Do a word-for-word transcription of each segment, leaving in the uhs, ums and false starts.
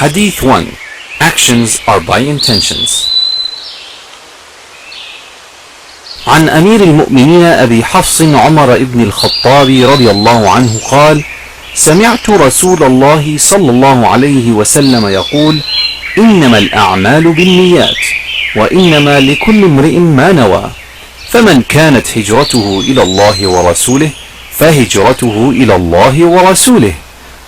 Hadith one. Actions are by intentions. عن أمير المؤمنين أبي حفص عمر بن الخطاب رضي الله عنه قال: سمعت رسول الله صلى الله عليه وسلم يقول: إنما الأعمال بالنيات، وإنما لكل امرئ ما نوى، فمن كانت هجرته إلى الله ورسوله فهجرته إلى الله ورسوله،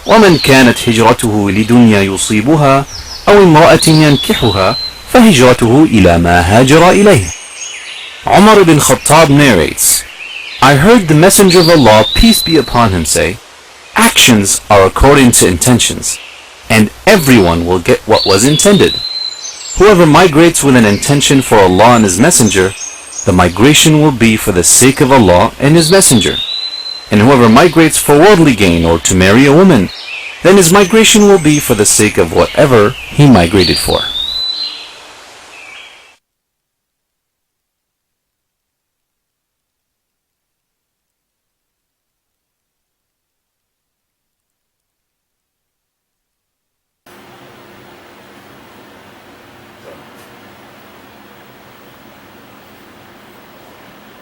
ومن كانت هجرته لدنيا يصيبها أو امرأة ينكحها فهجرته إلى ما هاجر إليه. Umar ibn Khattab narrates, I heard the Messenger of Allah, peace be upon him, say, actions are according to intentions, and everyone will get what was intended. Whoever migrates with an intention for Allah and His Messenger, the migration will be for the sake of Allah and His Messenger. And whoever migrates for worldly gain or to marry a woman, then his migration will be for the sake of whatever he migrated for.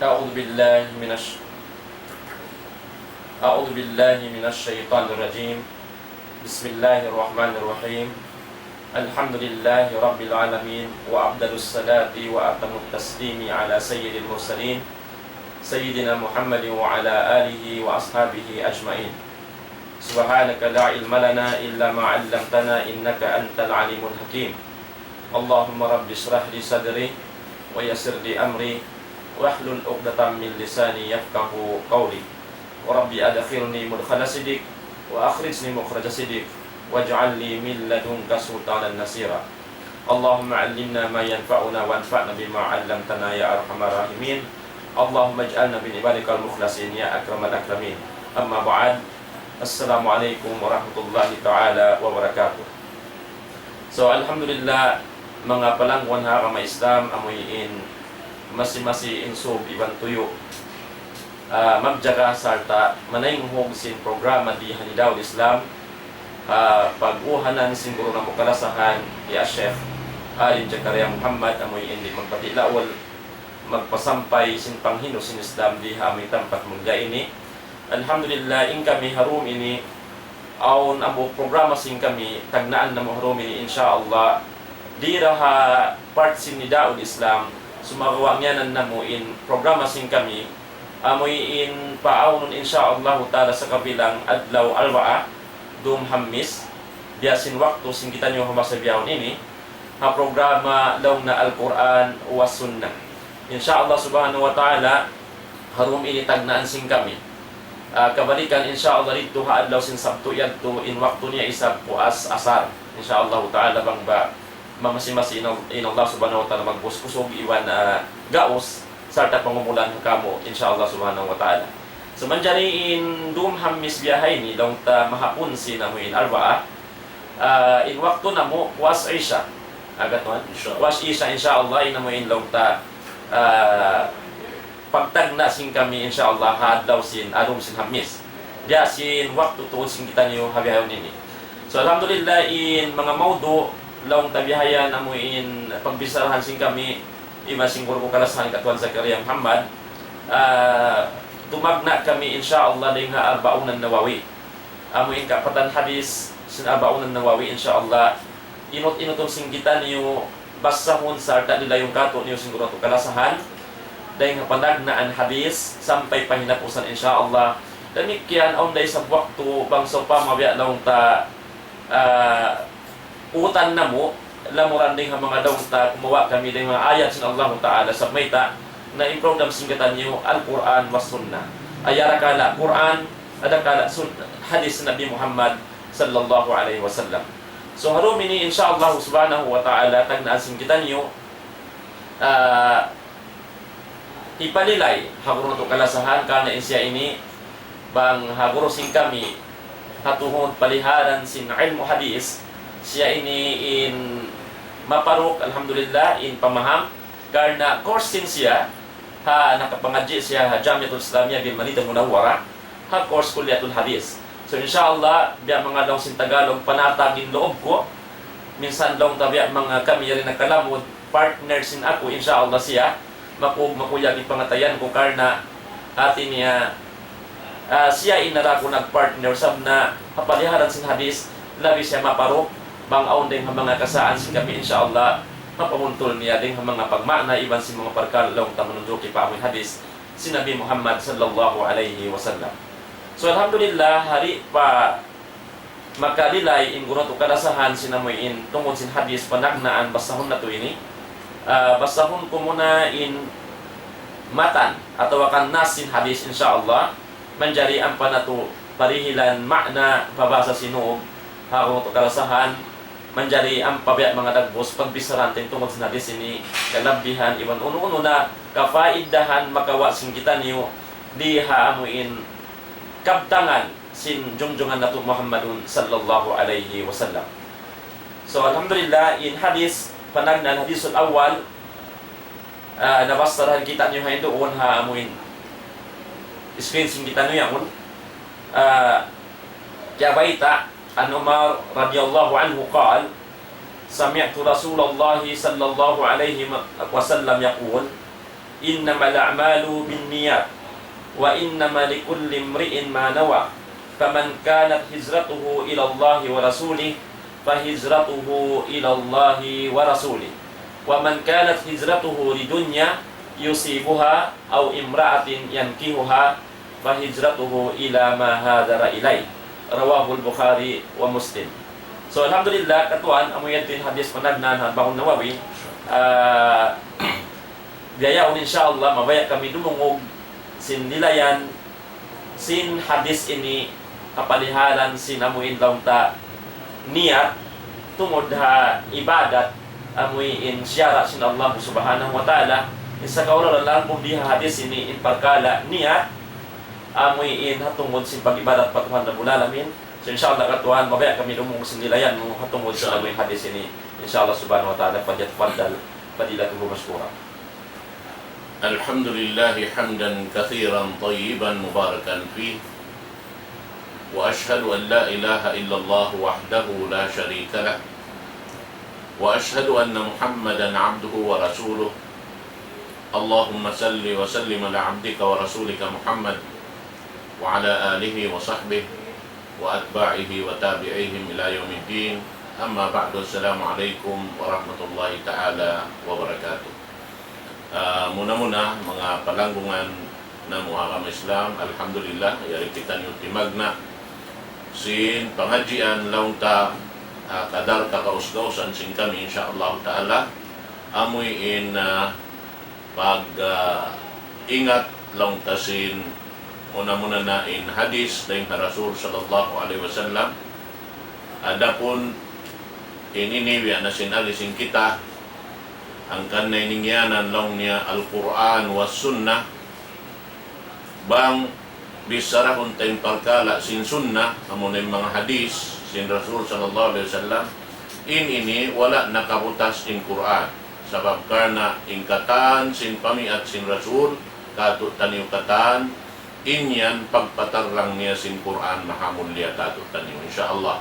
أعوذ بالله من الش-، أعوذ بالله من الشيطان الرجيم. بسم الله الرحمن الرحيم. الحمد لله رب العالمين، وأفضل الصلاة وأتم التسليم على سيد المرسلين، سيدنا محمد وعلى آله وأصحابه أجمعين. سبحانك لا علم لنا إلا ما علمتنا إنك أنت العليم الحكيم. اللهم رب اشرح لي صدري ويسر لي أمري واحلل عقدة من لساني يفقهوا قولي. رب أدخلني مدخل صدق وأخرجني مخرج صدق واجعل لي من لدنك سلطانا نصيرا. اللهم علمنا ما ينفعنا وانفعنا بما علمتنا يا أرحم الراحمين. اللهم اجعلنا من عبادك المخلصين يا أكرم الأكرمين. أما بعد. السلام عليكم ورحمة الله تعالى وبركاته. So, alhamdulillah, manga palangguan ha agama Islam, amu in masi-masi in sub iban tuyu', ah, magjaga sarta' manayngug sin programa di ha Nidaul Islam, ah, pag-uhanan sin guru namu' kalasahan, hi Sheikh Alim Zakaria Muhammad, amu in di' magpati laul, magpasampay sin panghindu' sin Islam di ha amu in tampat mulliya ini. Alhamdulillah, in kami ha dum ini, awn amu programa sin kami, tagnaan namu' ha dum ini, insya Allah. Di' da ha part sin Nidaul Islam, sumagawa' ngiyanan namu' in programa sin kami, amu in paawnun, insya Allah ta'ala, sakabilang adlaw Arbaa, dum Hammis, biya' sin waktu sin kitaniyu ha masa bihaun ini, ha programa laung na Al-Quran was Sunnah. Insya Allah subhanahu wa ta'ala, ha dum ini tagnaan sin kami. Ah, kabalikan, insya Allah, didtu ha adlaw sin Sabtu yadtu, in waktu niya isab puas asar. Insya Allah ta'ala, bang ba mamasi-masi in, in Allah subhanahu wa ta'ala magbus-kusug iban, ah, gaus, sarta' pangumulan kamu, insya Allah subhanahu wa ta'ala. So, manjari in dum Hammis biya' ha ini, laung ta mahapun sin amu in Arbaa, ah, in waktu namu', puas Isya. Agad man? Insya Allah. Puas Isya, insya Allah, in amu in laung ta, ah, pagtagna' sin kami, insya Allah, ha adlaw sin, ha dum sin Hammis. Biya' sin waktu tuud sin kitaniyu ha bihaun ini. So, alhamdulillah, in manga mawdu', laung ta bihayan amu in pagbicharahan sin kami, iban sin guru ku kalasahan Katuan Zakaria Muhammad, ah, tumagna' kami, insya Allah, dayn ha Arba'un an-Nawawi. Amu in kapatan hadis sin Arba'un an-Nawawi, insya Allah, inut-inutun sin kitaniyu basahun sarta' lilayun kātu'niyu sin guru natu' kalasahan, dayn ha panagnaan hadis sampay pa hinapusan, insya Allah. Damikkiyan, awn da isab waktu, bang sawpama biya' laung ta, ah, utan namu', lamuran dayn ha manga laung ta, kumawa' kami dayn ha manga ayat sin Allahu Ta'ala, sabab mayta', na in program sin kitaniyu, Al-Quran was Sunnah. Ay, adakala Quran, adakala Sun-, hadis Nabi Muhammad sallallahu alayhi wasallam. So, ha dum ini, insya Allah subhanahu wa ta'ala, tagnaan sin kitaniyu, ah, hipalilay ha guru natu' kalasahan, karna' in siya ini, bang ha guru sin kami, ha tuhud paliharan sin ilmu' hadis, siya ini in maparuk, alhamdulillah, in pamaham, karna' course sin siya, ha nakapangadji' siya ha Jamiatul Islamiyah bil Madinatul Munawwarah, ha course Kulliyatul Hadis. So, insya Allah, biya' manga laung sin Tagalog, panatag in loob ku, Minsan laung ta biya' manga kami yari nakalamud, partner sin aku, insya Allah siya, makug makuyag in pangatayan ku karna' hati niya, ah, siya in nara ku nag-partner, sabab na ha paliharan sin hadith, labi siya maparuk, bang awn dayng ha manga kasaan sin kami, insya Allah, mapamuntul niya dayng ha manga pagma'na, iban sin manga parkala' laung ta manunjuki pa amuin hadith sin Nabi Muhammad sallallahu alayhi wasallam. So, alhamdulillah, hari pa makalilay in guru natu' kalasahan sin amuin tungud sin hadith panagnaan basahun natu' ini. Ah, basahun ku muna in matan atawa kan nas sin hadith, insya Allah. Manjari ampa natu' parihilan ma'na pabasa sin uub ha guru natu' kalasahan. Manjari ampa biya' manga dagbus pagbicharahan ta in tungud sin hadith ini, kalabihan iban unu-unu na kapaidahan makawa' sin kitaniyu di ha amuin kabtangan sin junjungan natu' Muhammadun sallallahu alayhi wasallam. So, alhamdulillah, in hadith panagnaan, hadithul awwal, ah, nabasa da kitaniyu ha induun ha amuin screen sin kitaniyu yaun. Ah, kiyabayta', عن عمر رضي الله عنه قال: سمعت رسول الله صلى الله عليه وسلم يقول: إنما الأعمال بالنيات، وإنما لكل امرئ ما نوى، فمن كانت هجرته إلى الله ورسوله فهجرته إلى الله ورسوله، ومن كانت هجرته لدنيا يصيبها أو امرأة ينكحها فهجرته إلى ما هاجر إليه. رواه البخاري ومسلم. So, alhamdulillah, katuan, amu yan in hadith panagnaan ha Arba'un Nawawi. Ah, bihaun, insya Allah, mabaya' kami dumungug sin lilayan sin hadith ini, kapalihalan sin amuin laung ta niyat, tungud ha ibadat, amuin siyara' sin Allah Subhanahu wa Ta'ala. In sakaula' lalangkum di ha hadith ini in parkala' niyat, amuin ha tungud sin pag-ibadat pa Tuhan Rabbul Alamin. So, insya Allah, katuan, mabaya' kami dumungug sin lilayan mu ha tungud sin amuin hadith ini. Insya Allah Subhanahu wa Ta'ala, فليتفضل فضيلته مشكورا. الحمد لله حمدا كثيرا طيبا مباركا فيه، وأشهد أن لا إله إلا الله وحده لا شريك له، وأشهد أن محمدا عبده ورسوله. اللهم صل وسلم على عبدك ورسولك محمد وعلى آله وصحبه وأتباعه وتابعيهم إلى يوم الدين. أما بعد، السلام عليكم ورحمة الله تعالى وبركاته. Ah, muna-muna, manga palanggungan namu' ha agama Islam, alhamdulillah, yari kitaniyu timagna' sin pangadjian laung ta, ah, kadar kakaus-kausan sin kami, insya Allah Ta'ala, amuin, ah, pag, ah, ingat laung ta sin muna-muna na in hadith dayn ha Rasul sallallahu alayhi wasallam. Adapun in ini biya' na sin ali sin kita, hangkan na in ngiyanan laung niya Al-Qur'an was Sunnah, bang bicharahun ta in parkala' sin Sunnah, amu na in manga hadith sin Rasul sallallahu alayhi wasallam, in ini wala' nakabutas in Qur'an. Sabab karna' in katan sin pamiat sin Rasul, kātu'niyu katan, in yan pagpatarrang niya sin Qur'an mahamulliya kātu'niyu, insya Allah.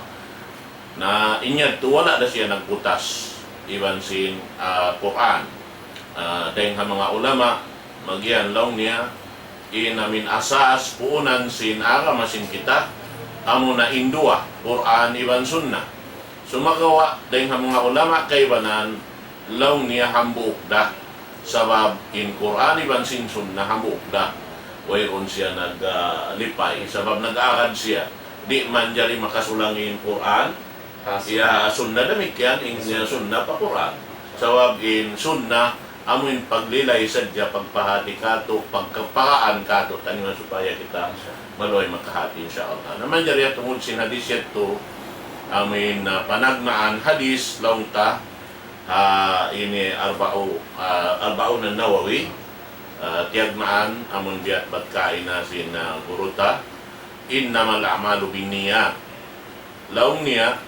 Na in yadtu wala' da siya nagbutas iban sin, ah, Qur'an. Ah, dayn ha manga ulama, magiyan laung niya, in amuin asas puunan sin agama sin kita, amu na in duwa, Qur'an iban Sunnah. Sumagawa', dayn ha manga ulama kaibanan, laung niya hambuuk da. Sabab in Qur'an iban sin Sunnah hambuuk da. Wayruun siya nag, ah, lipay. Sabab nag-agad siya. Di' manjari makasulang in Qur'an. Ah, siya Sunnah damikkiyan, in siya Sunnah pa Qur'an. Sabab in Sunnah, amuin paglilay sadja pagpahāti kātu', pagkaparaan kātu'niyu supaya kita maluhay makahāti, insya Allah. Na manjari tungud sin hadith yadtu, amuin, ah, panagnaan hadith laung ta, ah, ini Arba'u-, ah, Arba'un An-Nawawi, ah, tiyagnaan amun biya' bat kaina sin, ah, guru ta, إنما الأعمال بالنيات. Laung niya,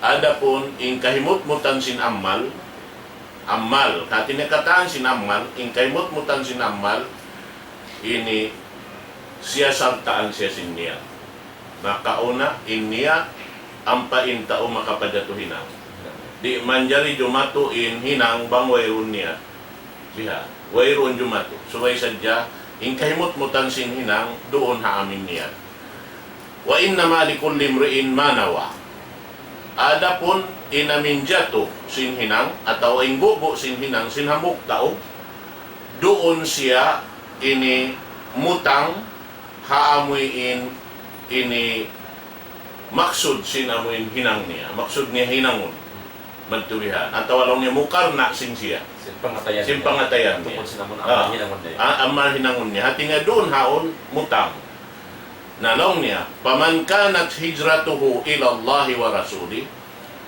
adapun in kahimutmutan sin amal, amal, hati niya katan sin amal, in kahimutmutan sin amal, ini siya sartaan siya sin niyat. Makauna in niyat, ampa in tau makapajatu hinang. Di' manjari jumatu in hinang bang wayruun niyat. Biha', wayruun jumatu. Subay sadja, in kahimutmutan sin hinang, duun ha amu in niyat. وإنما لكل امرئ ما نوى. Adapun in amu in jatu sin hinang, atawa in gugu' sin hinang, sin hambuuk tau, duun siya ini mutang ha amu in ini maksud sin amu in hinang niya, maksud niya hinangun. Madtu bihan. Atawa laung niya mukarna' sin siya. Sin pangatayan Sin niya. pangatayan niya. Tungkol sin amun Ah. amal hinangun niya. Ah, amal hinangun niya. Hati niya duun haun mutang. Na laung niya, فمن كانت هجرته إلى الله ورسوله.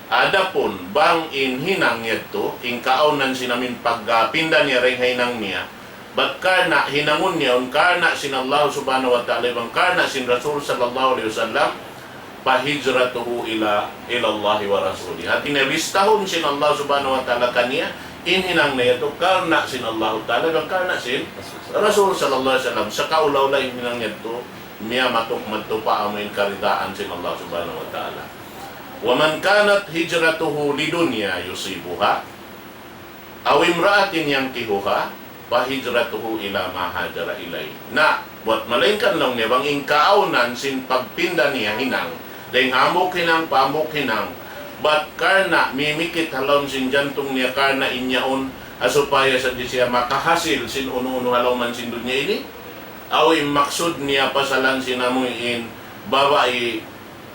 Adapun bang in hinang yadtu, in kaawnan sin amu in pagpinda niya dayn ha hinang niya, bat karna' hinangun niya, awn karna' sin Allah Subhanahu wa Ta'ala, iban karna' sin Rasul sallallahu alayhi wasallam, فهجرته إلى، إلى الله ورسوله. Hati niya bistahun sin Allah Subhanahu wa Ta'ala kaniya, in hinang niya yadtu karna' sin Allah Ta'ala, iban karna' sin Rasul sallallahu alayhi wasallam. Sakaula-ula in hinang niya yadtu, miyamatuk madtu pa amu in karidaan sin Allah Subhanahu wa Ta'ala. ومن كانت هجرته لدنيا يصيبها أو امرأة ينكحها فهجرته إلى ما هاجر إليه. Na, buat malaingkan laung niya bang in kaawnan sin pagpinda niya hinang, dayn hambuuk hinang pa hambuuk hinang, bat karna' mimikit ha lawm sin jantung niya karna' in yaun, ha supaya sadja siya makahasil sin unu-unu ha lawm sin dunya ini, aw in maksud niya pasalan sin amu in babai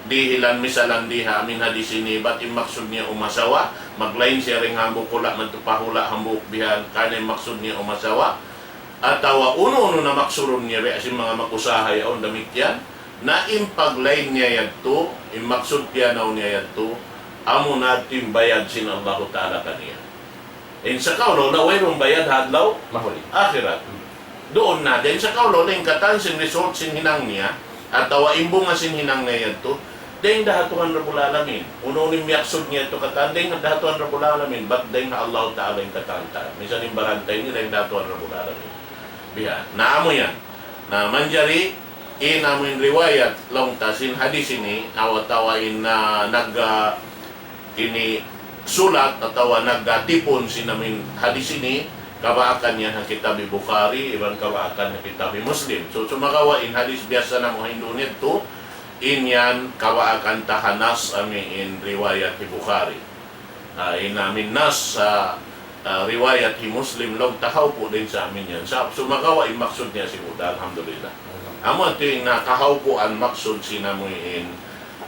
dihilan misalan di ha amu in hadis ini, bat in maksud niya umasawa, maglain siya dayn hambuuk hula' madtu pa hula' hambuuk bihan, karna' in maksud niya umasawa, atawa unu-unu na maksurun niya, biya' sin manga mag-usaha yaun damikkiyan, na in paglain niya yadtu, in maksud piyanaw niya yadtu, amuna yadtu in bayad sin Allahu Ta'ala kaniya. In sakaula-ula wayruun bayad ha adlaw Mahuli. akhirat. Hmm. Duun na, dayn sakaula-ula in katan sin result sin hinang niya, atawa in bunga sin hinang niya yadtu, dayn da ha Tuhan Rabbul Alamin. Unu-unu in miyaksud niya yadtu katan, dayn da ha Tuhan Rabbul Alamin, bat dayn ha Allah Ta'ala in katan-katan. Misan in barantay niya, dayn da ha Tuhan Rabbul Alamin. Biha'. Na amu yan. Na manjari, in amu in riwayat laung ta sin hadis ini, atawa in, ah, nag, ah, ini sulat atawa nagtipun sin amu in hadis ini, kabaakan niya ha kitab Bukhari, iban kabaakan ha kitab Muslim. So, sumagawa' in hadis biyasa namu' hinduun yadtu, in yan kabaakan ta ha nas amu in riwayat hi Bukhari. Ah, in amu in nas, ah, ah, riwayat hi Muslim, laung ta hawpu' dayn sa amu in yan. Sa, sumagawa' in maksud niya sibu' da, alhamdulillah. Amu yadtu in nakahawpuan maksud sin amu in,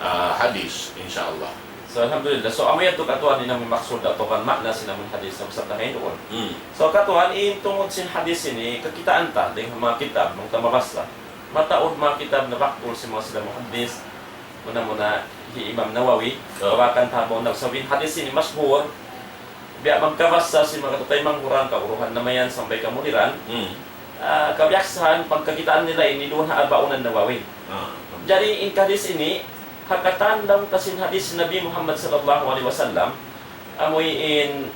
ah, hadis, insya Allah. So, alhamdulillah. So, amu yadtu katuan in amu in maksud atawa kan makna sin amu in hadis, sa' usap na kayo doon. Hmm. So, katuan, in tungud sin hadis ini, kakitaan ta, dayn ha manga kitab, manga ta mabasa. Mataud manga kitab na bakul sin manga sila muhaddis, muna-muna hi Imam Nawawi, Oh. kawakan ta ha baw nagsabi in hadis ini mashhur, biya' magkabasa sin manga katutay manghuran, kaguruhan namayan, sampay kamuliran. Hmm. Ah, kabiyaksahan, pagkakitaan nila ini duun ha Arba'un an-Nawawi. Ah. Jari in hadis ini, ha katan laung ta sin hadis Nabi Muhammad sallallahu alayhi wasallam, amu in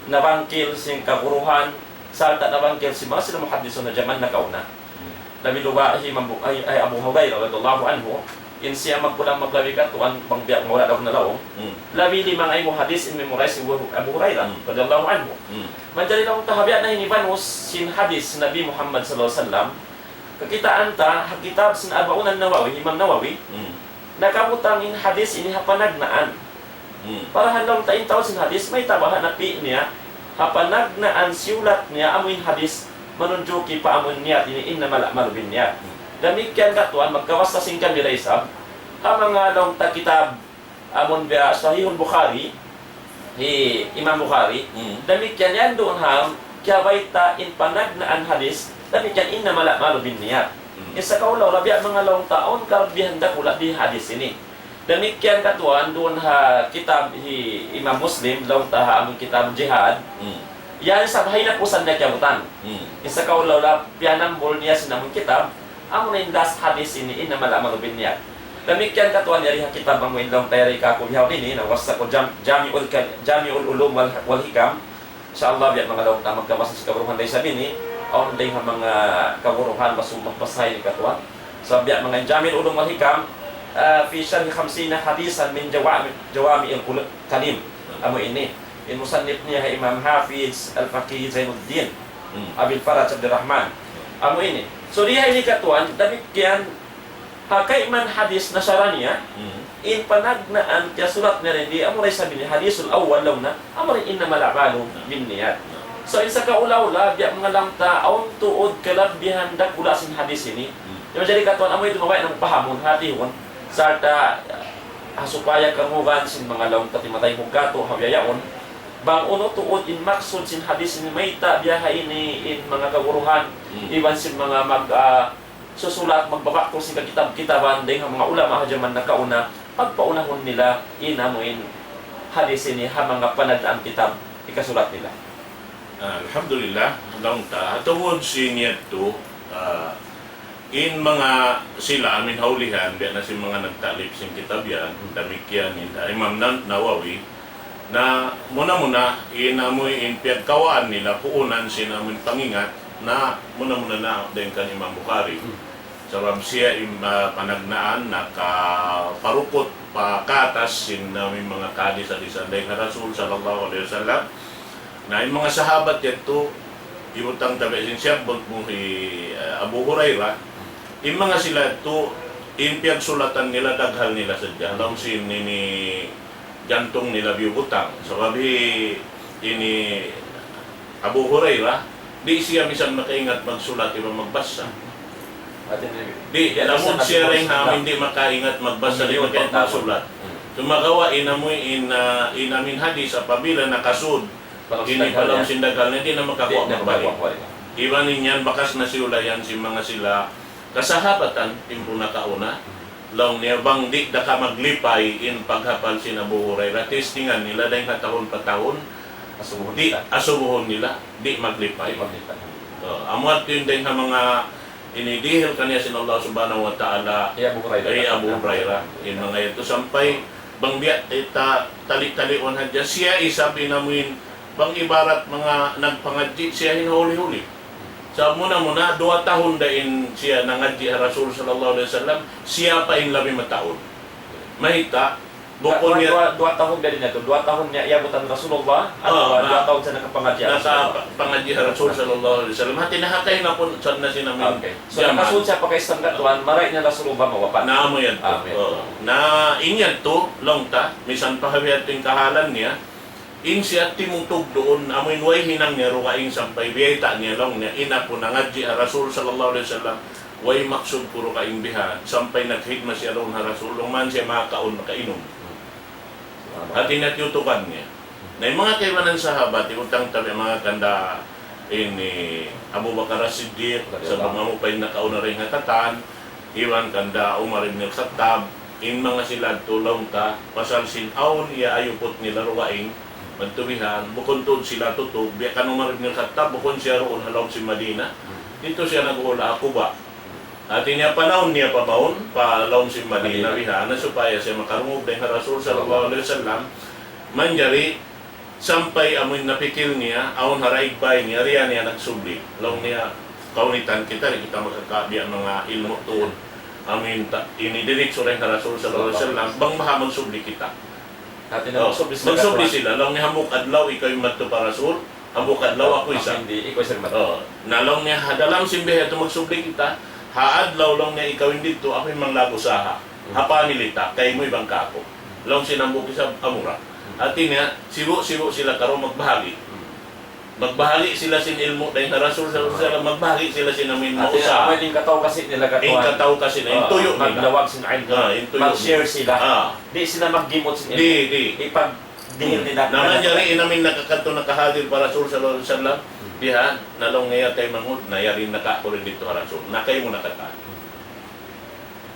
nabangkil sin kaguruhan, sarta' nabangkil sin manga sila muhaddisun ha jaman nakauna. Hmm. Labi luba hi Imam Bu-, ay, ay Abu Hurairah radiyallahu anhu, in siya magkulang maglabi katuan bang biya' mura daw na laung. Hmm. Labi lima ngaibu hadis in memorize hi Abu Hurairah Hmm. radiyallahu anhu. Hmm. Manjari laung ta ha biya' na ini banus sin hadis Nabi Muhammad sallallahu alayhi wasallam, kakitaan ta ha kitab sin Arba'un an-Nawawi, Imam Nawawi, Hmm. nakabutang in hadis ini ha panagnaan. Hmm. Parahal laung ta in taud sin hadis, mayta' baha' napi' niya, ha panagnaan siyulat niya amu in hadis, manunjuki pa amu in niyat ini, إنما الأعمال بالنيات. Hmm. Damikkiyan katuan, magkabasa sin kami da isab, ha manga laung ta kitab, amun biya' Sahihul Bukhari, hi Imam Bukhari, Hmm. damikkiyan yan duun ha, kiyabayta' in panagnaan hadis, damikkiyan إنما الأعمال بالنيات. Hmm. In sakaula-ula biya' manga laung ta awn kalabihan dakula' di hadis ini. Damikkiyan katuan duun ha kitab hi Imam Muslim, laung ta ha amun kitab jihad. Hmm. Yan isab ha hinapusan niya kiyabutan. Hmm. In sakaula-ula piyanambul niya sin amun kitab, amu na in last hadis ini, إنما الأعمال بالنيات. Damikkiyan katuan yari ha kitab amu in laung ta yari kaku' bihaun ini, na wasa' ku Jam-, Jami'ul Kal-, Jami'ul Ulum wal, wal Hikam. Insya Allah, biya' manga laung ta magkabasa sin kaguruhan da isab ini, awn dayn ha manga kaguruhan, masu-, magbasahin katuan. So, biya' manga Jami'ul Ulum wal Hikam, ah, في شرح خمسين حديثا من جوامع، جوامع الكل-، الكلم. Hmm. Amu ini, in musannif niya ha Imam Hafiz Al-Faqih Zainuddin Hmm. Abil Faraj Abdurrahman. Amu ini. So, di ha ini katuan, damikkiyan, ha kaiman hadis nasara niya, Hmm. in panagnaan kiyasulat niya dindi, amu ra isab ini hadisul awwal laung niya, amu ra in innamal a'malu Hmm. binniyat. Hmm. So, in sakaula-ula, biya' manga laung ta, awn tuud kalabihan dakula' sin hadis ini. Hmm. Manjari katuan, amu ini mabaya' na pahamun, hatihun, sarta', ah, supaya karungugan sin manga laung ta timatay mugkatu, ha biya' yaun. Bang unu tuud in maksud sin hadis ini mayta' biya' ha ini in manga kaguruhan, Hmm. iban sin manga mag, ah, susulat, magbabakul sin kakitab-kitaban, dayn ha manga ulama ha jaman nakauna, pagpaunahun nila in amu in hadis ini ha manga panagnaan kitab hikasulat nila. Ah, alhamdulillah, laung ta. Ha tungud sin yadtu, ah, in manga sila amuin ha ulihan, biya' na sin manga nagta'lif sin kitab yan, damikkiyan in, ah, Imam Nan-, Nawawi, na muna-muna, in amuin piyagkawaan nila, puunan sin amuin pangingat, na muna-muna na dayn kan Imam Bukhari. Hmm. Sabab siya in, ah, panagnaan, nakaparukut pa katas sin amuin manga kahadis-hadisan dayn ha Rasul sallallahu alayhi wasallam. Na in manga sahabat yadtu, ibutang ta biya' sin siyabbut mu hi, ah, Abu Hurairah, in manga sila yadtu, in piyagsulatan nila, daghal nila sadja. Laung sin ini jantung nila biyubutang. Sabab hi ini Abu Hurairah, di' siya misan makaingat magsulat iban magbasa. Hati niya, di', di' lamud siya dayn ha amuin di' makaingat magbasa, di' makaingat magsulat. Hmm. Sumagawa' in amuin, ah, in amuin hadis apabila nakasud ini pa lawm sin daghal niya, di' na makaguwa' magbalik. Iban in yan, bakas na siyulayan sin manga sila kasahabatan, timpu nakauna, laung niya, bang di' da ka maglipay in paghapal sin Abu Hurairah, testingan nila dayn ha tahun pa tahun, asubuhun nila, di' maglipay. Di' maglipay. Oh, amu yadtu in dayn ha manga ini dihil kaniya sin Allah Subhanahu wa Ta'ala, hi Abu Hurairah. Hi Abu Hurairah. In manga yadtu sampay, bang biya' ta tali-taliun hadja, siya isab in amuin, bang ibarat manga nagpangadji', siya in huli-huli. Sa' muna-muna, duwa tahun da in siya nangadji' ha Rasul sallallahu alayhi wasallam, siya pa in labi mataud. Mayta', bukun niya duwa, duwa tahun da din yadtu, duwa tahun niya iyabutan Rasulullah, atawa duwa tahun siya nakapangadji' ha Rasulullah? Nakapangadji' ha Rasul sallallahu alayhi wasallam. Hati niya ha kahinapun, sa' na sin amuin. Okay. So, nakasud siya pa ka Islam katuan, marayaw na Rasulullah mawapat. Na amu yadtu. Amin. Oh. Na in yadtu, laung ta, misan pa ha biya' yadtu in kahalan niya, in siya timutug duun, amuin way hinang niya dugaing sampay biyayta' niya laung niya, in aku nangadji' ha Rasul sallallahu alayhi wasallam, way maksud ku dugaing bihan, sampay naghidma siya duun ha Rasul, laung man siya makakaun, makainum. Hati niya tiyutukan niya. Na in manga kaibanan sahabat, ibutang ta biya' manga kanda ini Abu Bakar As-Siddiq, sabab amu pa in nakauna dayn ha katan, iban kanda Umar ibn al-Khattab, in manga sila yadtu laung ta, pasal sin awn iyaayuput nila dugaing, madtu bihan, bukun tuud sila tutug, biya' kan Umar ibn al-Khattab, bukun siya duun ha lawm sin Madina, didtu siya naghuhula' ha Quba. Hati niya panaun niya pa mawn, pa lawm sin Madina bihan, na supaya siya makarungug dayn ha Rasul sallallahu alayhi wasallam, manjari, sampay amuin napikil niya, awn ha daig bay niya, riya niya nagsubli. Laung niya, kaunitan kita, di' kita makakabiya' manga ilmu' tuud. Amuin ta-, ini diritsu dayn ha Rasul sallallahu alayhi wasallam, bang baha' magsubli kita. Hati niya magsubli sila. Magsubli sila. Laung niya, hambuuk adlaw ikaw in madtu pa Rasul, hambuuk adlaw aku isab. Aku hindi, ikaw isab madtu. Oh. Na laung niya, ha dalam sin biya' yadtu magsubli kita, ha adlaw laung niya ikaw in didtu, aku in manglāgu usaha. Ha family ta, kaymu iban kāku'. Laung sin hambuuk isab, amura. Hati niya, sibu'-sibu' sila karu magbahagi'. Magbahagi' sila sin ilmu' dayn ha Rasul sallallahu alayhi wasallam, magbahagi' sila sin amuin mausaha. Hati niya, in kataw kasi nila katuan. In katuyu nila. Maglawag sin ilmu'. Ah, in tuyu nila. Mag-share sila. Ah. Di' sila maggimut sin ilmu'. Di', di'. Ipagdihil nila. Na manjari in amuin nakakadtu nakahadir pa Rasul sallallahu alayhi wasallam, bihan, na laung niya kaymu, na yari na kāku' didtu ha Rasul. Na kaymu na katan.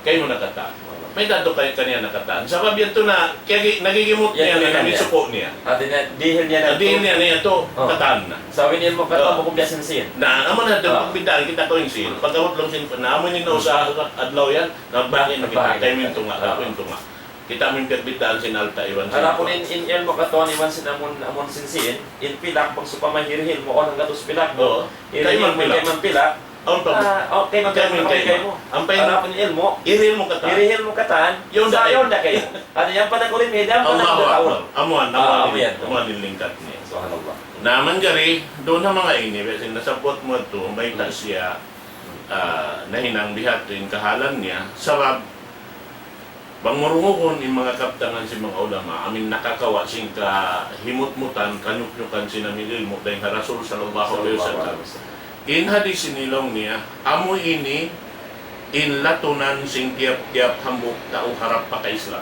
Kaymu na katan. Mayta' tuud kay-, kaniya na katan. Sabab yadtu na, kaya gi-, nagigimut niya, na nagisuku' niya. Hati niya, dihil niya na. Dihil niya na yadtu, katan na. Sa' in ilmu' katan, bukun biya' sin sin. Na, amu na yadtu, pagbidaan kita kaw in sin. Pagkabut laung sin, na amu in nausaha adlaw yan, nagbahagi' na kita. Kaymu in tunga', aku in tunga'. Kita amu in piyagbidaan sin alta' iban sin. Adapun in, in ilmu' katan iban sin amun, amun sin sin, in pilak, bang sawpama hirihil mu, awn hanggatus pilak mu. Oo. Hirihil mu, kayman pilak. Awn pa. Ah, okay, magkano na kayu? Amu in ilmu'. Diri ilmu' katan. Diri ilmu' katan. Yaun da kayu. Hati niya, amu in panagkurim, hati niya, amu in Allahu Akbar. Amu in, amu in, amu in lingkat niya. Subhanallah. Na manjari, duun ha manga ini, biya' sin nasabbut mu yadtu, mayta' siya, ah, nahinang biya' ha yan in kahalan niya. Sabab, bang mu dungugun in manga kabtangan sin manga ulama, amu in nakakawa' sin kahimutmutan, kanyuknyukan sin amu in ilmu' dayn ha Rasul sallallahu alayhi wasallam. In hadith ini laung niya, amu ini in latunan sin tiyap-tiyap hambuuk tau harap pagka-Islam.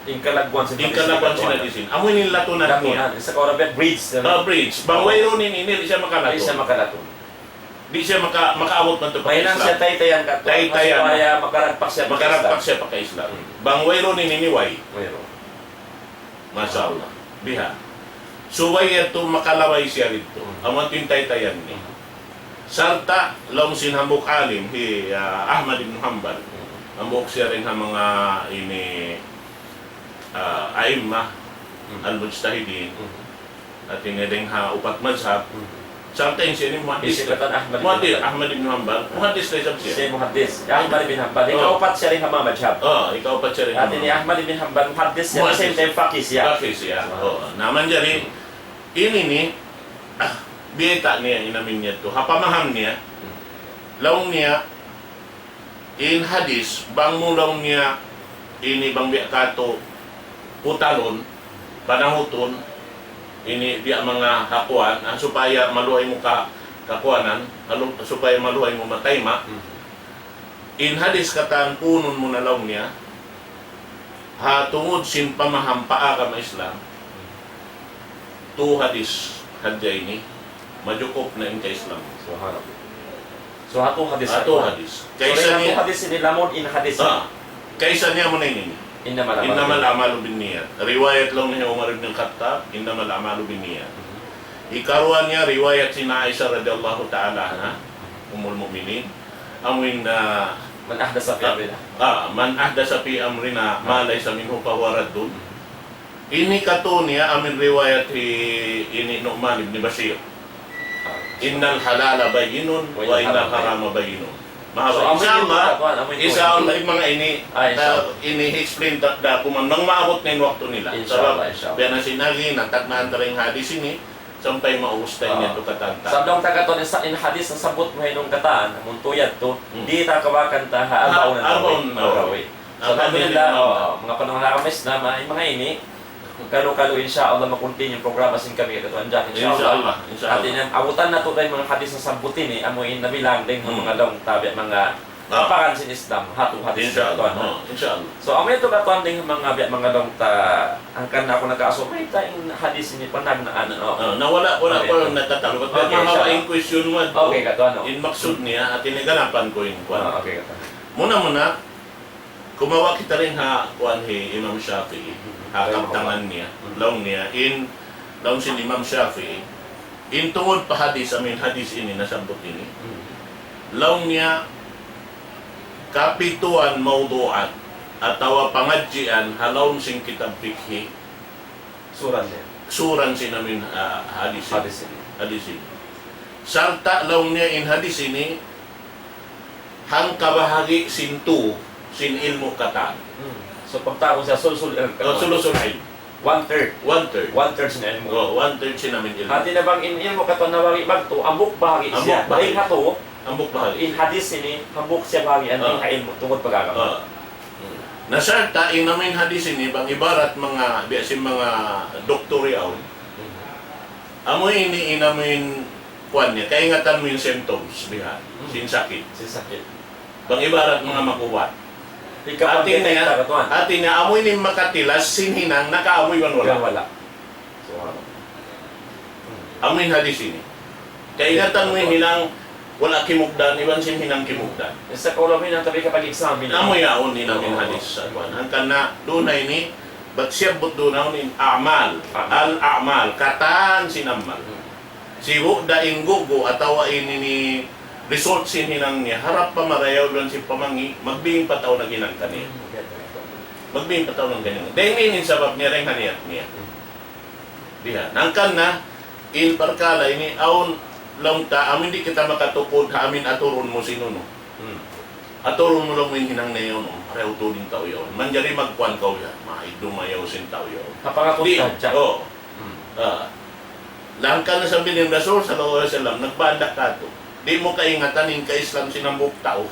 In kalagguan sin hadith ini. Amu ini in latunan niya. Latunan. Sa' Arabic, bridge. Ah, bridge. Bang wayruun ini, di' siya makalatun. Di' siya makalatun. Di' siya maka-, makaabut madtu pa Islam. Mahinang siya taytayan katu'. Taytayan. Supaya makaragpak siya pagka-Islam. Makaragpak siya pagka-Islam. Hmm. Bang wayruun ini, way. Wayruun. Masha Allah. Biha'. Supaya yadtu makalabay siya didtu. Hmm. Amu yadtu in taytayan niya. Hmm. Sarta' laung sin hambuuk alim, hi, ah, Ahmad ibn Hanbal. Hmm. Hambuuk siya dayn ha manga ini, ah, a'immah al-mujtahidin. Hmm. Hati niya dayn ha upat mazhab. Hmm. Sarta' in siya ini muhaddis. Isi katan Ahmad ibn Hanbal. Muhaddis, Ahmad ibn Hanbal. Muhaddis da isab siya. Siya muhaddis. Ahmad ibn Hanbal. Oh. Ikaupat siya dayn ha manga mazhab. Oh, ikaupat siya dayn ha manga mazhab. Hati niya Ahmad ibn Hanbal muhaddis siya. Muhaddis. Same time faqih siya. Faqih siya. Subhanallah. Oh, na manjari, ini ini, ah, biyayta' niya in amu in yadtu. Ha pamaham niya, hmm, laung niya, in hadith, bang mu laung niya ini bang biya' katu' putalun, panahutun, ini biya' manga ha kuwan, ah, supaya maluhay mu ka-, kakuwanan, halu-, supaya maluhay mu matayma'. Hmm. In hadith katan punun mu na laung niya, ha tungud sin pamaham pa agama Islam, tu hadith hadja ini, majukup na in ka-Islam. Subhanallah. So, ha tu hadith. Ha tu hadith. So, kaysa niya, ha tu hadith ini lamun in hadith. Ah, kaysa niya amu na ini. إنما الأعمال بالنيات. Riwayat laung niya Umar ibn Khattab, إنما الأعمال بالنيات. Mhm. Hikaruwa niya riwayat sin Aisha radiyallahu ta'ala anha, Ummul Mu'minin. Amu in, ah, من أحدث في أمرنا. Ah, من أحدث في أمرنا ما ليس منه فهو رد. Ini katu' niya amu in riwayat hi ini Nu'man ibn Bashir. إن الحلال بين وإن الحرام بين. Mahaba. So, amu in, insha Allah, insha Allah, in manga ini, ah, insha Allah, ini explain ta-, da kuman bang maabut na in waktu nila. Insha Allah, insha Allah. Sabab biya' na sin agi, natagnaan ta in hadith ini, sampay maubus ta in yadtu katan ta. Sa' laung ta katu' in sa-, in hadith nasabbut mu ha hinung katan, amu in yadtu, hmm, di' ta kabakan ta ha Arba'un An-Nawawi. Arba'un An-Nawawi. So, alhamdulillah, oh, manga panangharap na, ma-, manga ini, kalu-kalu, insha Allah, ma-continue in programa sin kami katuan Jack, insha Allah. Insha Allah, insha Allah. Hati niya, abutan natu' in manga hadith nasabbut ini, amu in nabilang dayn ha manga laung ta, biya' manga kaparan sin Islam, ha tu hadith katuan. Insha Allah. Oh, insha Allah. So, amu yadtu katuan dayn ha manga biya' manga laung ta, hangkan aku nakaasuk, mayta' in hadith ini panagnaan, oh. Ah, na wala', wala' pa natatalbat. Okay, mahaba' in question mu. Okay, katuan, oh. In maksud niya, hati niya ganapan ku in kuan. Ah, okay, katuan. Muna-muna, kumawa' kita dayn ha kuan hi Imam Shafi'i, ha kabtangan niya, laung niya, in, laung sin Imam Shafi'i, in tungud pa hadith, amu in hadith ini, nasabbut ini. Laung niya, kapituan mawdu'at, atawa pangadjian, ha lawm sin kitab fikhi, suran niya. Suran sin amu in, ah, hadith ini. Hadith ini. Hadith ini. Sarta' laung niya in hadith ini, hangka bahagi' sin tu, sin ilmu' katan. Hmm. So, pagtawagun siya, sulusul ilm. Oh, sulusul ilm. One third. One third. One third sin ilmu'. Oh, one third sin amu in ilmu'. Hati niya bang in ilmu' katan nabahagi' magtu, hambuuk bahagi' siya. Hambuuk bahagi'. Dayn ha tu, hambuuk bahagi'. In hadith ini, hambuuk siya bahagi', ah, dayn ha ilmu', tungud pag-agama. Ah. Hmm. Na sarta', in amu in hadith ini, bang ibarat manga, biya' sin manga doktor yaun. Hmm. Amu ini, in amu in kuan niya, kaingatan mu in symptoms, biha', hmm, sin sakit. Sin sakit. Bang ibarat manga makuwat. Hati niya, hati niya, amu ini makatilas, sin hinang, nakaamu iban wala'. Iban wala'. Subhanallah. Amu in hadith ini. Kaingatan mu in hinang wala' kimugdan, iban sin hinang kimugdan. Sa' kaw laung hinang tabi kapag-examine. Amu yaun in amu in hadith sa' kuan. Hangkan na, duun na ini, bat siyabbut duun na in a'mal. A'mal. Al-a'mal, katan sin amal. Hmm. Sibu' da in gugu' atawa in ini result sin hinang niya, harap pa marayaw iban sin pamangi', magbing pa tau naghinang kaniya. Hmm, okay, okay. Magbing pa tau naghinang. Dayn ini in sabab niya, dayn ha niyat niya. Hmm. Biha'. Hangkan na, in parkala' ini, awn Laung ta, amin di' kita makatukud, ha amin aturun mu sin unu. Hmm. Aturun mu laung in hinang niya yaun, oh. Marayaw tuud in tau yaun. Manjari magkuan kaw yan. Maig dumayaw sin tau yaun. Di', oh. Hmm. Ah. Hangkan na sambil in Rasul sallallahu alayhi wasallam, nagbanda katu'. Di' mu kaingatan in ka-Islam sin hambuuk tau.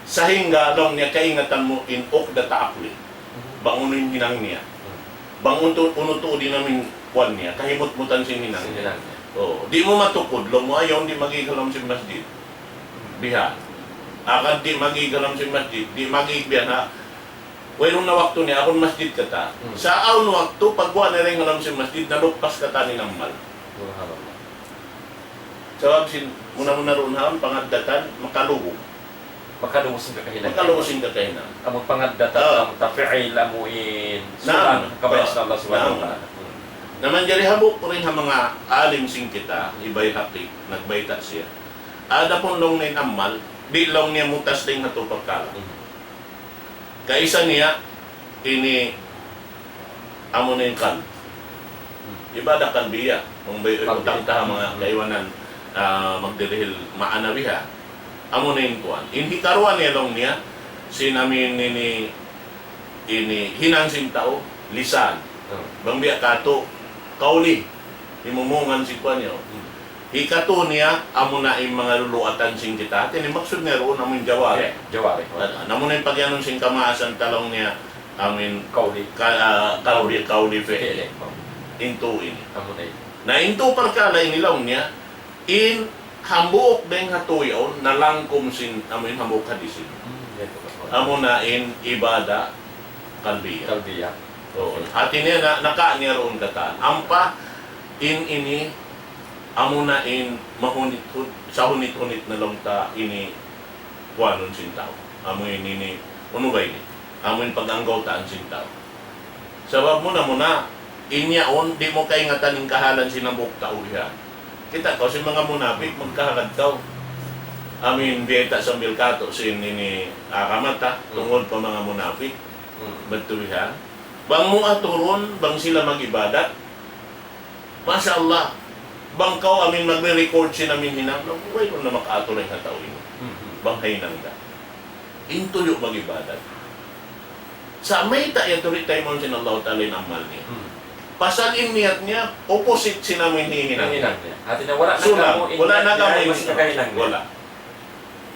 Sahingga laung niya kaingatan mu in uqdat aqli. Hmm. Bang unu in hinang niya. Hmm. Bang unu tu-, unu tuud in amin kuan niya, kahimutmutan sin hinang niya. Oh, di' mu matukud, laung mu ayaw, di' magig ha lawm sin masjid. Biha. Hangkan di' magig ha lawm sin masjid, di' magig biya' na. Wayruun na waktu niya, awn masjid katan. Hmm. Sa' awn waktu, pagguwa' niya dayn ha lawm sin masjid, naluppas katan in amal. Subhanallah. Sabab sin, muna-muna duun ha awn pangaddatan, makalugu. Makalugu sin kakahinang. Makalugu sin kakahinang. Amu pangaddatan, ah, amu tafi'il, amu in sunan, kabayaan sin Allah Subhanahu wa Ta'ala. Hmm. Na manjari hambuuk dayn ha manga alim sin kita, hi Bayhaqi, nagbayta' siya. Adapun laung niya in amal, di' laung niya mutas dayn ha tu parkala'. Hmm. Kaisa niya, ini amu na in qalb. Ibadah qalbiyah. Kung bay-, qalbiyah. Utang ta ha manga kaibanan, ah, magdirihil ma'nawiha. Amu na in kuan. In hikaruwa niya laung niya, sin amin ini, ini hinang sin tau, lisan. Hmm. Bang biya' katu', qawli. Himumungan sin kuan niya. Hmm. Hikatu niya, amu na in manga luluatan sin kita. Hati niya maksud niya duun, amu in jawarih. Yeah, jawarih. Na, na amu na in pagiyanun sin kamaasan ta laung niya, amu in qawli. Ka-, ah, qawli, qawli, fi'li. Fi'li. In tu ini. Amu na in. Na in tu parkala' ini laung niya, in hambuuk dayn ha tu yaun, nalangkum sin, amu in hambuuk hadis ini. Hmm, yeah, betul. Amu na in ibadah qalbiyah. Qalbiyah. Oo. Hati niya na, naka niya duun katan. Ampa in ini, amu na in mahunit-hun-, sahunit-hunit na laung ta ini kuanun sin tau. Amu in ini, unu ba ini? Amu in pag-anggawtaan sin tau. Sabab muna-muna, in yaun, di' mu kaingatan in kahalan sin hambuuk tau bihan. Kita' kaw sin manga munapik, magkahagad kaw. Amu in biyayta' sambil katu' sin ini, ah, kamata, hmm, tungud pa manga munapik. Hmm. Madtu bihan. Bang mu aturun, bang sila mag-ibadat. Masha Allah. Bang kaw amu in magre-record sin amu in hinang, wayruun na makaatur in ha tau ini. Hmm. Bang ha hinang da. In tuyu' mag-ibadat. Sa' mayta' yadtu di' taymaun sin Allah Ta'ala in amal niya. Hmm. Pasal in niyat niya, opposite sin amu in hihinang. Hihinang niya. Hati niya, wala' na kamu in niyat niya, wala' na kamu in mas kakahinang niya. Wala'.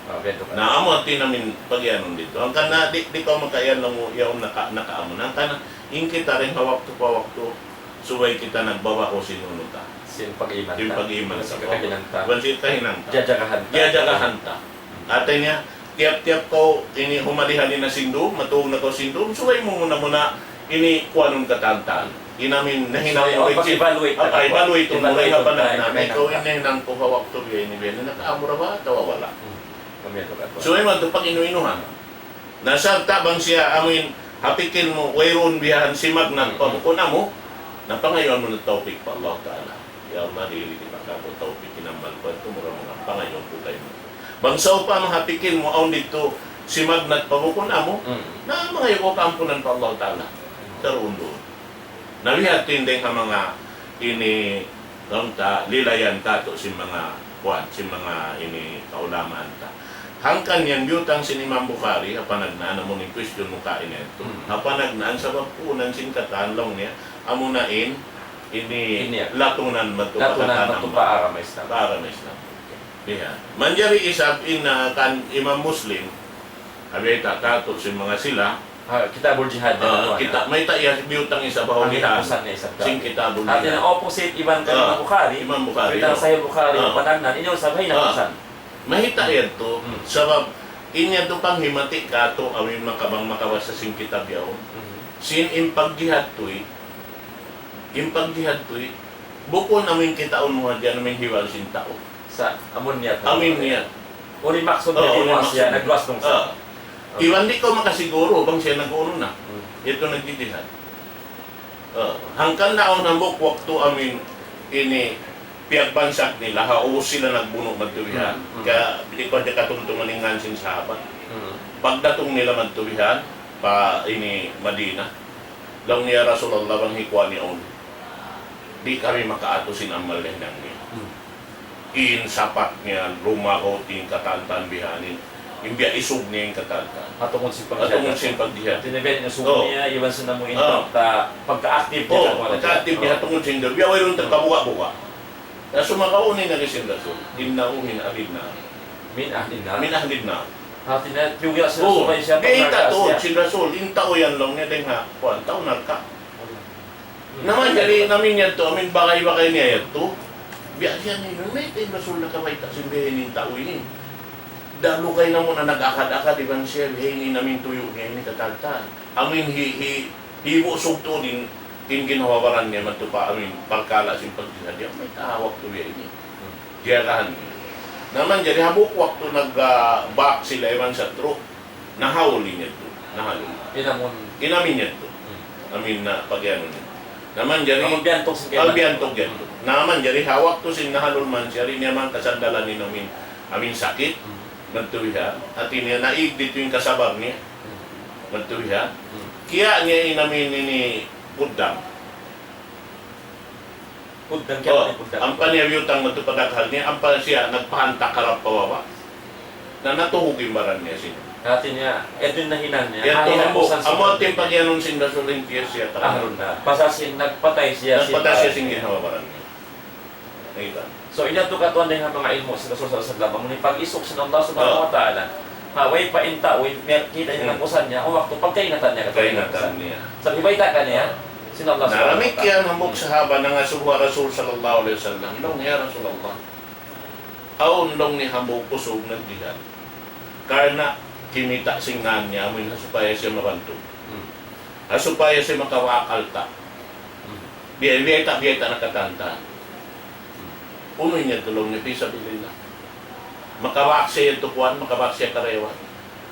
Ah, betul. Na amu hati namin pagiyanun didtu. Hangkan na di', di' kaw makaiyan laung mu, yaun naka-, nakaamu na. Hangkan na, in kita dayn ha waktu pa waktu, subay kita nagbabago sin unu ta. Sin pag-iman ta. Sin pag-iman ta. Sin kakahinang ta. Bang sin kahinang ta. Jajagahan ta. Jajagahan ta. Hati niya, tiyap-tiyap kaw ini humali-hali na sin dum, matug na kaw sin dum, subay mu muna-muna ini kuanun katan-katan. In amu in nahinang mu, subay, oh, pag-evaluate na, ah, evaluate mu, evaluate na, ha panagnaan, ikaw in nahinang ku ha waktu biya' ini, biya' ini, nakaamu ra ba atawa wala'? Hmm. Subay mu yadtu pag-inu-inuhan. Na sarta' bang siya amu in ha pikil mu, wayruun biya' yan, simagnat pa bukun amu, na pangayuan mu na tawpik pa Allah Ta'ala. Ya Allah, dihili kita kātu' tawpik in amal ku, tumura mu na pangayuan ku kaymu. Bang sawpama ha pikil mu, awn didtu simagnat pa bukun amu, hmm, na mangayu' kaw kaampunan pa Allah Ta'ala. Karuun-duun. Na biya' ha yan dayn ha manga ini, laung ta, lilayan kātu' sin manga kuwan, sin manga ini kaulamaan ta. Hangkan yan biyutang sin Imam Bukhari, ha panagnaan, amu in question mu kaina yadtu. Hmm. Ha panagnaan, sabab kuunan sin katan laung niya, amu na in, ini, ini, latunan madtu pa, latunan katan madtu pa agama Islam. Pa agama Islam. Biya' yan. Manjari isab in, ah, kan Imam Muslim, ha biyayta' kātu' sin manga sila, ah, Kitabul Jihad, ah, na kita, mayta' iya biyutang isab ha ulihan sin Kitabul Jihad. Hati niya opposite iban kan Imam Bukhari. Imam Bukhari, biyutang Sahih Bukhari, ah, panagnaan, ini isab ha hinang, ah, misan. Mayta' yadtu, hmm, sabab in yadtu panghimati kātu', amu in maka-, bang makabasa sin kitab yaun. Hmm. Sin in pagjihad tuud, in pagjihad tuud, bukun amu in kitaun mu hadja, amu in hiwal sin tau. Sa' amu in niyat. Amu in niyat. Unu in maksud niya, oo, unu in maksud niya. Nagluwas laung sa. Oo. Iban di' kaw makasiguru bang siya nag-unu na. Hmm. Yadtu nagjijihad. Oo. Hangkan na awn hambuuk waktu amu in ini piyagbansag nila, ha ubus sila nagbunu' madtu bihan. Hmm. Hmm. Kaya di' pa hadja katumtuman in ngān sin sahabat. Hmm. Pagdatung nila madtu bihan, pa ini Madina. Laung niya, "Ya Rasulullah, bang hi kuwan yaun, di' kami makaatu sin amal nahinang niya." Hmm. In sapak niya, lumagaw in katantan bihaini. In biya' isug niya in katantan. Hatungud sin pagjihad. Hatungud sin pagjihad. Tinibihan niya isug niya, iban sin amu in pagka-active niya. Oh, pagka-active niya, hatungud sin dunya. Biya' wayruun tagkabuga-buga. Na sumagawa' ini na sin Rasul. Innahu min ahlin nar. Min ahlin nar. Min ahlin nar. Hati niya, tiyuga' sin Rasul, siya, biya' ita' tuud sin Rasul, in tau yan laung niya dayn ha, kuwan, tau narka'. Na manjari in amin yadtu, amin bagay-bagay niya yadtu. Biya' siya ini, mayta' in Rasul nakabayta' sin biya' ini in tau ini. Dayn dugaing namu' na nag-akad-akad iban siya, biya' ini in amin tuyu' niya ini katantan. Amin hi, hi, hibu' sugtu' din, in ginhawa-baran niya madtu pa amin, parkala' sin pagjihad niya, mayta' waktu biya' ini. Jiyagahan niya. Na manjari hambuuk waktu nag, ah, bak sila iban satru'. Nahaul in yadtu, nahaul. In amun. In amin yadtu. Hmm. Amin na pag-anu niya. Na manjari, amun biyantug sin kaibanan. Biyantug yadtu. Na manjari ha waktu sin nahaul manjari niya man kasandalan in amin, amin sakit. Hmm. Madtu biha. Hati niya naig ditu in kasabar niya. Hmm. Madtu biha. Hmm. Kiya' niya in amin ini kuddang. Kuddang, oh, kiyawa' niya kuddang. Ampa niya biyutang madtu pa daghal niya, ampa siya nagpahantak harap pa baba'. Na natuhug in baran niya sin. Hati niya, yadtu in nahinang niya. Yadtu, amu in pagiyanun sin Rasul in tiya siya. Ahlun nar. Pasal sin nagpatay siya sin ginhawa-baran niya. Nagpatay siya sin ginhawa-baran niya. Nakita'? So, in yadtu katuan dayn ha manga ilmu' sin Rasul sallallahu alayhi wasallam, amu in pag-isug sin Allah subhanahu wa ta'ala. Ha, way pa in tau, way, kita' niya, hmm, kinapusan niya, o waktu pagkaingatan niya, katuan niya. Kaingatan niya. Sa' hibayta' kaniya, sin Allah subhanahu wa ta'ala. Na damikkiyan hambuuk sahaba nangasubu ha Rasul sallallahu alayhi wasallam, laung, "Ya Rasulullah, awn," laung niya, "hambuuk usug nagjihad. Karna' kimita' sin ngan niya, amu in ha supaya siya mabantug. Hmm. Ha supaya siya makawak alta'. Hmm. Biya', biyayta', biyayta' na katantan. Unu in yadtu," laung niya, "fi sabilillah. Makabak siya yadtu kuwan, makabak siya karayawan."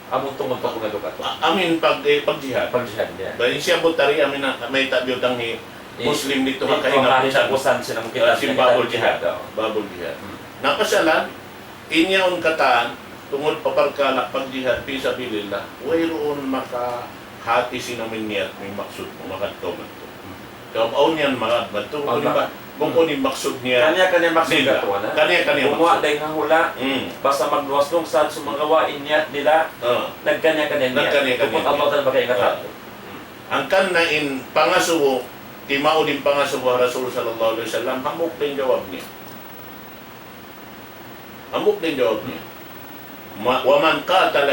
Amu in tungud pa kunu' yadtu katuan. A-, amu in pag-, eh, pagjihad. Pagjihad niya. Bang siya buta di', amu in na, mayta' biyutang hi Muslim didtu ha kahinapusan. Kahinapusan sin amu in, ah, kitab sin babul jihad. Babul jihad. Hmm. Na pasalan, in yaun katan, tungud pa parkala' pagjihad fi sabilillah, wayruun makahati sin amu in niyat mu, in maksud mu, makadtu madtu. Sabab awn yan magad madtu, bukun in ba-, bukun in maksud niya. Kaniya-kaniya maksud katuan, ha? Kaniya-kaniya maksud. Gumuwa' dayn ha hula', hmm, basta magluwas lungsad, sumagawa' in niyat nila, ah, nagkaniya-kaniya niyat. Nagkaniya-kaniya niyat. Bukun Allah Ta'ala makaingat. Ah. Hmm. Hangkan na in pangasubu, timaud in pangasubu ha Rasul sallallahu alayhi wasallam, hambuuk da in jawab niya. Hambuuk da in jawab niya. Ma-, ومن قاتل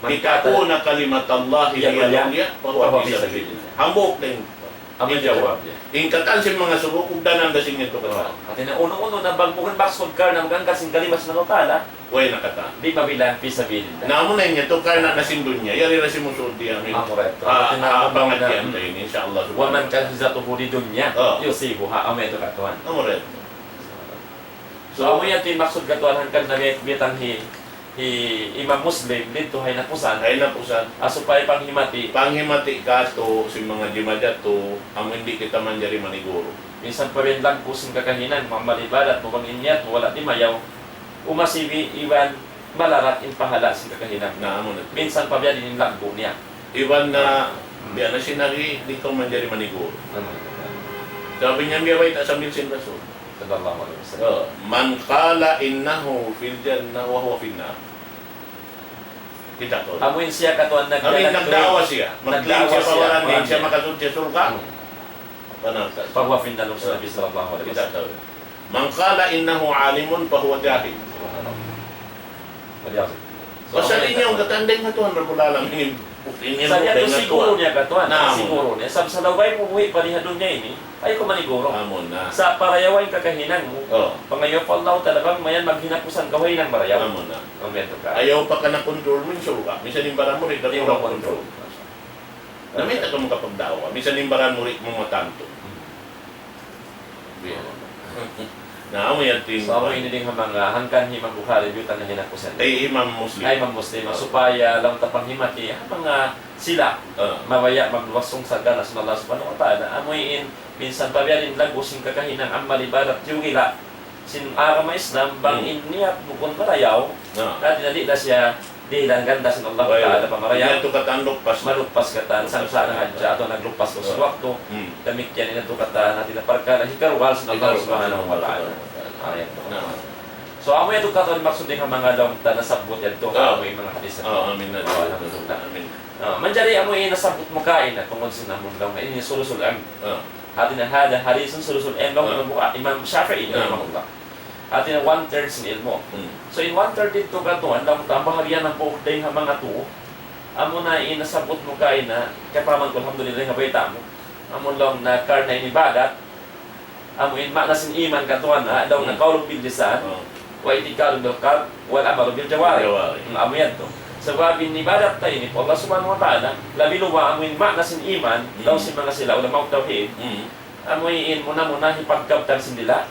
لتكون كلمة الله هي العليا فهو في سبيل الله. Hambuuk da in, amu in jawab niya. In katan sin mangasubu, ugdanan da sin yadtu katan. Hati niya, unu-unu na bang bukun maksud karna' maghangka' sin kalima sin Allah Ta'ala. Way na katan. Di' mabilang fi sabilillah. Na amu na in yadtu karna' na sin dunya. Yari na sin musuud di amin. Amu ra yadtu. Ah, hati niya, ah, amu na, pangatian na ini, insya Allah. ومن كانت هجرته لدنيا يصيبها. Amu yadtu katuan. Amu ra yadtu. So, amu yan in maksud katuan hangkan na biyutang hi, hi Imam Muslim didtu ha hinapusan. Ha hinapusan. Ah, supaya panghimati. Panghimati katu' sin manga jimajatu, amu in di' kita manjari maniguru. Minsan pa biya' diin laggu' sin kakahinang mu, amal ibadat mu, bang in niyat mu wala' dimayaw. Umasibi' iban malarat in pahala' sin kakahinang. Na, amu na. Minsan pa biya' diin in laggu' niya. Iban na, hmm, biya' na sin agi, di' kaw manjari maniguru. Hmm. Sabab in yan biya' bayta' sambil sin Rasul. Sallallahu alayhi wasallam. Oh, من قال إنه في الجنة وهو في النار. Kita' kaw. Amu in siya katuan nag-, amu in nag-, nagda'wa siya. Nagda'wa siya. Magklaim siya pa baran niya, in siya makasud siya surga'. Hmm. Kana' ka. فهو في النار, laung sin Nabi sallallahu alayhi wasallam. Kita' kaw. من قال إنه عالم فهو جاهل. Subhanallah. Wal iyadhu billah. So, pasal in yan katan dayn ha Tuhan Rabbul Alamin. Sa' yan siguru niya katuan. Na, siguru niya. Sa', sa' laung mu buhi' pa di ha dunya ini, ayaw kaw maniguru. Amu na. Sa' parayawa in kakahinang mu. Oh. Pangayu' pa Allah Ta'ala bang mayan maghinapusan kaw ha hinang marayaw. Amu na. Amu yan tu ka. Ayaw pa ka na control mu in surga'. Misan in baran mu di' da mu control. Na mayta' kaw makapagda'wa. Misan in baran mu di' mu matantu. Hmm. Biya'. Na, amu yan tin. So, amu ini dayn ha manga hangkan hi Imam Bukhari, biyutang na hinapusan. Ay, Imam Muslim. Ay, Imam Muslim. Oh. Supaya laung ta panghimati, ha manga sila, oh, mabaya' magluwas lungsad karna' sin Allah Subhanahu wa Ta'ala. Amu in, minsan pa biya' diin laggu' sin kakahinang amal ibadat, tiyugila' sin agama Islam, bang, hmm, in niyat bukun marayaw, ah, na di' na, di' na siya dihilan ganda sin Allah Ta'ala pa marayaw. Way. Di' na tu katan luppas. Maluppas katan, sangsa' na hadja, atawa nagluppas ku sin waktu. Hmm. Damikkiyan in yadtu katan, hati niya parkala' hikarugal sin Allah Subhanahu wa Ta'ala. Hikarugal sin Allah Subhanahu wa Ta'ala. Ah, yan. Na. So, amu yadtu katan maksud dayn ha manga laung ta nasabbut yadtu, ha amu in manga hadith. Ah, amin na. Oh, alhamdulillah. Amin. Ah, manjari amu in nasabbut mu kaina, tungud sin amu laung, ini sulusul ilm. Ah. Hati niya hadha hadithun sulusul ilm, laung Imam Bukhari, Imam Shafi'i, rahimahullah. Hati niya one third sin ilmu'. Hmm. So, in one third yadtu katan, laung ta, bahagian hangpu' dayn ha manga tū. Amu na in nasabbut mu kaina, kapahaman ku, alhamdulillah, ha bayta' mu. Amu laung na karna' in ibadat, amu in ma'na sin iman katan, ha, laung na قول باللسان واعتقاد بالقلب والعمل بالجوارح. Jawari. Hmm, amu yadtu. Sabab in ibadat ta ini pa Allah Subhanahu wa Ta'ala, labi luba amu in ma'na sin iman, laung sin manga sila ulama tawhid, amu in muna-muna hipagkabtang sin dila',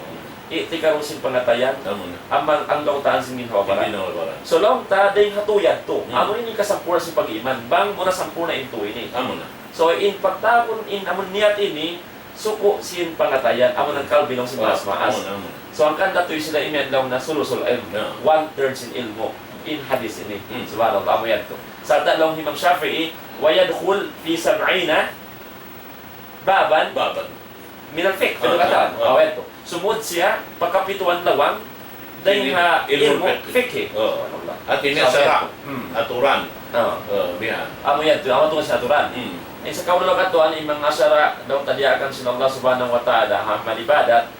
i'tikad sin pangatayan, amu na, amal anggawtaan sin ginhawa-baran. Ginhawa-baran. So laung ta, dayn ha tū yadtu, amu ini kasampurna' sin pag-iman, bang muna sampurna' in tū ini. Amu na. So in pagtabun in amun niyat ini, suku' sin pangatayan, amu na in kalbi laung sin maas-maas. Amu na, amu na. So, hangkan ta tuud sila imiyan laung na sulusul ilm, one third sin ilmu', in hadith ini. Hmm. Subhanallah, amu yadtu. Sarta' laung Imam Shafi'i, ويدخل في سبعين بابا من الفقه. Baban. Ah, ah. Amu yadtu. Sumud siya pa kapituan lawang, dayn ha ilmu' fiqh. Oh. Subhanallah. Hati niya sara', aturan. Oh, bihan. Amu yadtu, amu tuud sin aturan. Hmm. In sa kaul laung katan, in manga sara' daw tadiyaakan sin Allah Subhanahu wa Ta'ala, ha amal ibadat,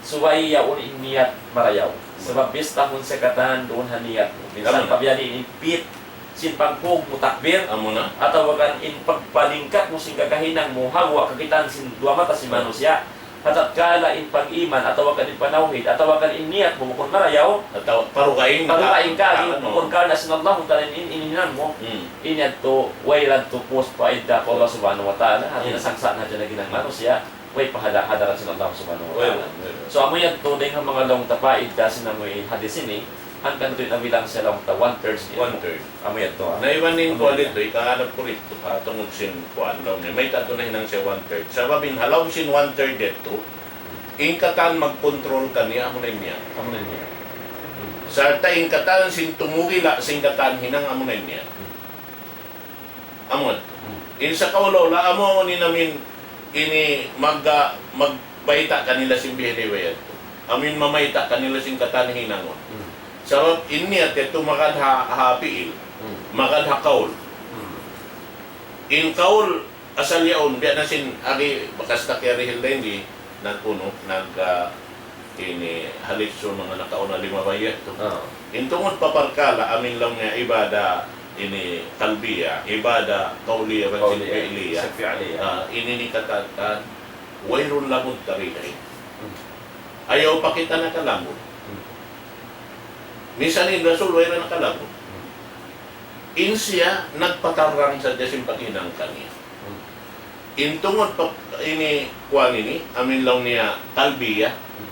subay yaun in niyat marayaw. Sabab bistahun sa katan duun ha niyat mu. Minsan pa biya' diin in pit sin pagpug mu takbir, amu na, atawa kan in pagpalingkat mu sin kakahinang mu, ha guwa' kakitaan sin duwa mata sin manusiya'. Ha tatkala in pag-iman, atawa kan in panawhid, atawa kan in niyat mu bukun marayaw, atawa parugaing ka, parugaing ka, bukun karna' sin Allahu Ta'ala in, in hinang mu, in yadtu, way yadtu pus paidda pa Allah Subhanahu wa Ta'ala, hati niya sangsa' na hadja in hinang manusiya', way pa hada-, hadarat sin Allah Subhanahu wa Ta'ala. So, amu yadtu, dayn ha manga laung ta paidda sin amu in hadith ini, hangkan tuud nabilang siya laung ta one third sin ilmu'. One third. Amu yadtu, ah. Na iban in kuwan didtu, ikahanap ku didtu, ha, tungud sin kuwan, laung niya. Mayta' tuud nahinang siya one third. Sabab in ha lawm sin one third yadtu, in katan mag-control kaniya, amu na in niya. Amu na in niya. Hmm. Sarta' in katan sin tumugila', sin katan hinang, amu na in niya. Hmm. Amu yadtu. Hmm. In sa kaula-ula, amu, amu in amin, ini magga-, magbayta' kanila sin bihaini way yadtu. Amin mamayta' kanila sin katan hinangun. Hmm. Sabab in niyat yadtu magad ha, ha pi'il, hmm, magad ha kaul. Hmm. In kaul asal yaun, biya' na sin agi bakas ta kiyarihil dayn di, nag-unu, nag, ah, ini, ha lecture manga nakauna limabay yadtu. Ah. In tungud pa parkala', amin laung niya ibada ini qalbiya, ibada qawliya, iban sin fi'liya. Sin fi'liya. Ah, ini in katan, wayruun lamud tariha. Hmm. Ayaw pa kita nakalamud. Hmm. Misan in Rasul way ra nakalamud. Hmm. In siya nagpatarrang sadja sin paghinang kaniya. Hmm. In tungud pa ini kuwan ini, amin laung niya qalbiya. Hmm.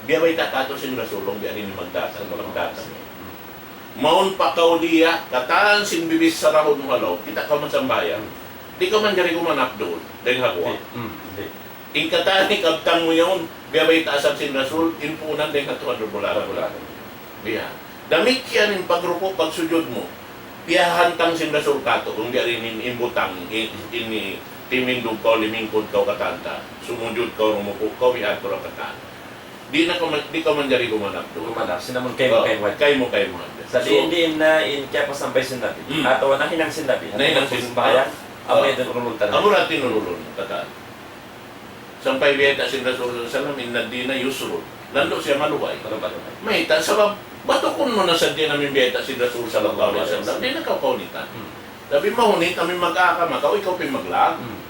Biya' bayta' katu' sin Rasul, laung biya' ini magdatang, magdatang. Hmm. Mawn pa qawliya, katan sin bibichara mu ha lawm, kita' kaw magsambahayang. Hmm. Di' kaw manjari gumanap duun, dayn ha guwa'. Di', hmm, di'. In katan hikabtang mu yaun, biya' bayta' asal sin Rasul, in puunan dayn ha Tuhan Rabbul Alamin. Rabbul Alamin. Biya'. Damikkiyan in pagruku', pagsujud mu. Piyahantang sin Rasul katu', kung di' rin in, in butang, in, in, timindug kaw, limingkud kaw katan ta. Sumujud kaw, rumuku' kaw, biya' hādtu ra katan. Di' na kaw man, di' kaw manjari gumanap duun. Gumanap, sin amun kaymu, kaymu. Kaymu, kaymu. Sa' diin, diin na in kiyapasampay sin Nabi. Hmm. Atawa nahinang sin Nabi. Nahinang sin, sambahayang, ah, amu yadtu in ululun ta na. Amu ra in ululun, katan. Sampay biyayta' sin Rasul sallallahu alayhi wasallam, إن الدين يسر. Landu' siya maluhay. Maluhay, maluhay. Mayta', sabab, batukun mu na sadja in amin biyayta' sin Rasul sallallahu alayhi wasallam. Di' na kaw kaunitan. Hmm. Labi mahunit, amin mag-aagama kaw, ikaw pa in maglaag. Hmm.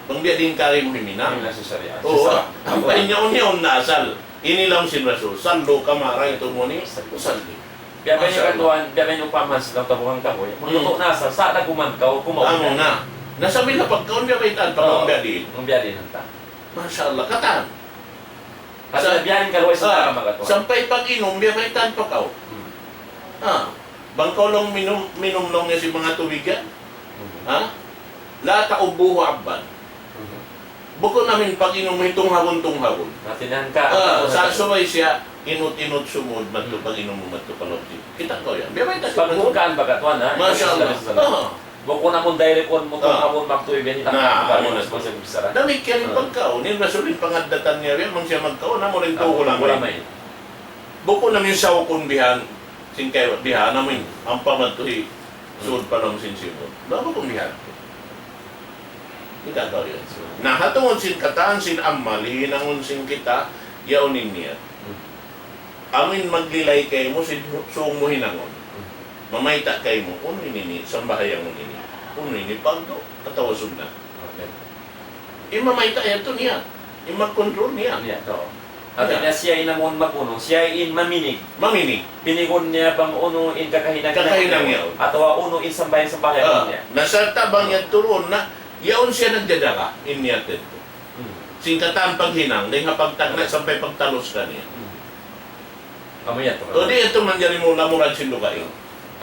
Bang biya' diin kari mu himinang. Himinang sin sariat. Oo. Sin sariat. Ampa in yaun, yaun na asal. Ini laung sin Rasul, صلوا كما رأيتموني أصلي. Biya' ba ini katuan, biya' ba ini upama sin tau tabuhan kahuy. Hmm. Magluto na asal, sa' daguman kaw, kumaun na. Amu na. Na sa' bila pagkaun, biya' baytaan pa kaw, biya' diin. Biya' diin, hanta. Masha Allah, katan. Hati niya biya' diin kaluhay sin agama katuan. Sampay pag-inum, biya' baytaan pa kaw. Hmm. Ha? Bang kaw laung minum, minum laung niya sin manga tubig yan. Hmm. Ha? لا تعبوه عبا. Mhm. Bukun amin pag-inum hitung habun, tung habun. Hati niya ka, ah, sa' subay siya, inut-inut sumud madtu, hmm, pag-inum mu madtu pa lawm sin. Kita' kaw yan. Biya' bayta' sin pagbukaan baga tuwan, ha? Masha Allah. Sallallahu alayhi wasallam. Ah. Bukun amun direct mu tung habun magtuy biya' ini. Na, amu na. Damikkiyan in pagkaun. In Rasul in pangaddatan niya, biya' bang siya magkaun, amu rin tukulan. Amu rin. Bukun amu in sawkun bihan, sin kay bihan, amu in ampa madtu hi sud pa lawm sin simud. Na bukun bihan. Kita' kaw yan. Na ha tungud sin katan sin amal, hinangun sin kita, yaun in niyat. Amu in maglilay kaymu, sin sūng mu hinangun. Mamayta' kaymu, unu in ini, sambahayang unu ini. Unu ini, pardu atawa sunnat. Okay. In mamayta' yadtu niya. In mag-control niya. Niya, oo. Hati niya siya in amun mag-unu, siya in maminig. Maminig. Pinigun niya bang unu in kakahinang niya. Kakahinang niya. Atawa unu in sambahayang-sambahayang niya. Na sarta' bang yadtu duun na, yaun siya nagdadara, in niyat yadtu. Hmm. Sin katan paghinang, dayn ha pagtagna' sampay pagtalus kaniya. Hmm. Amu yan, tuwan. O, di' yadtu manjari mula-mula sin dugaing.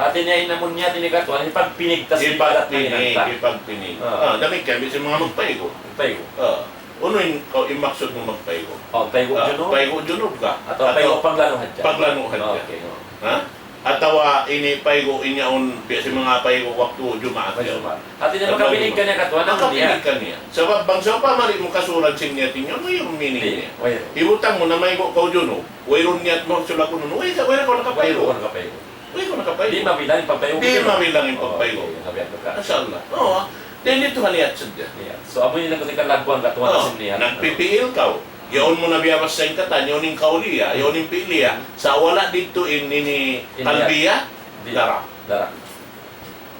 Hati niya in amun niyat ini katuan, hipagpinig ta sin ibadat na hinang ta. Hipagpinig, hipagpinig. Ah. Ah, damikkiyan, biya' sin manga magpaygu'. Magpaygu'. Ah. Unu in kaw, in maksud mu magpaygu'? Oh, paygu' junub. Paygu' junub ka. Atawa paygu' paglanu' hadja. Paglanu' hadja. Ah, okay, oh. Ha? Atawa ini paygu' in yaun, biya' sin manga paygu' waktu Jumaat. Waktu Jumaat. Hati niya makapinig kaniya katuan, makapinig kaniya. Sabab bang sawpama di' mu kasuran sin niyat in yaun, unu in meaning niya? Hibutang mu na maygu' kaw junub. Wayruun niyat mu, sula kunun, way, way na kaw nakapaygu'. Way na kaw nakapaygu'. Way kaw nakapaygu'. Di' mabilang in pagpaygu'. Di' mabilang in pagpaygu'. Oh, okay. Masha Allah. Oo, ah. Then didtu ha niyat sadja. Niyat. So, amu in nagkutikal lagwan katuan sin niyat. Nagpipiil kaw. Yaun mu na biyabasa in katan, yaun in kauliya, yaun in piiliya. Sa' wala' didtu in ini qalbiya, dara'. Dara'.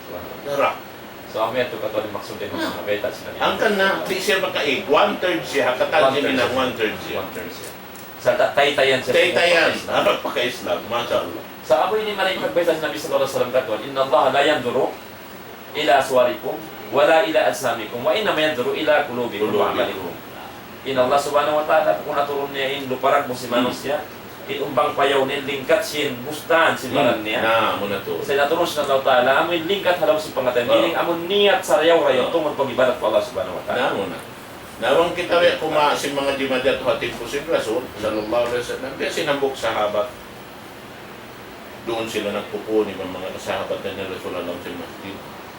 Subhanallah. Dara'. So, amu yadtu katuan in maksud dayn ha manga bayta' sin Nabi. Hangkan na, di' siya makaig. One third siya, ha katan sin hinang, one third siya. One third siya. Sa' ta-, taytayan siya. Taytayan. Harap pa ka Islam. Masha Allah. Sa' amu ini mari in pagbayta' sin Nabi sallallahu alayhi wasallam katuan, إن الله لا ينظر إلى صوركم ولا إلى أجسامكم وإنما ينظر إلى قلوبكم وأعمالكم. In Allah Subhanahu wa Ta'ala, bukun aturun niya in lupa dagbus sin manusiya', in umbang payaw niya, in lingkat sin bustaan sin baran niya. Na, amu na tuud. Sa' in aturun sin Allah Ta'ala, amu in lingkat ha lawm sin pangatayan. Meaning, amu in niyat sarayaw-rayaw, tungud pag-ibadat pa Allah Subhanahu wa Ta'ala. Na, amu na. Na, bang kita biya' kumawa' sin manga jimatu ha timpu sin Rasul, sallallahu alayhi wasallam, biya' sin hambuuk sahabat. Duun sila nagpupun iban manga kasahabatan sin Rasul ha lawm sin masjid.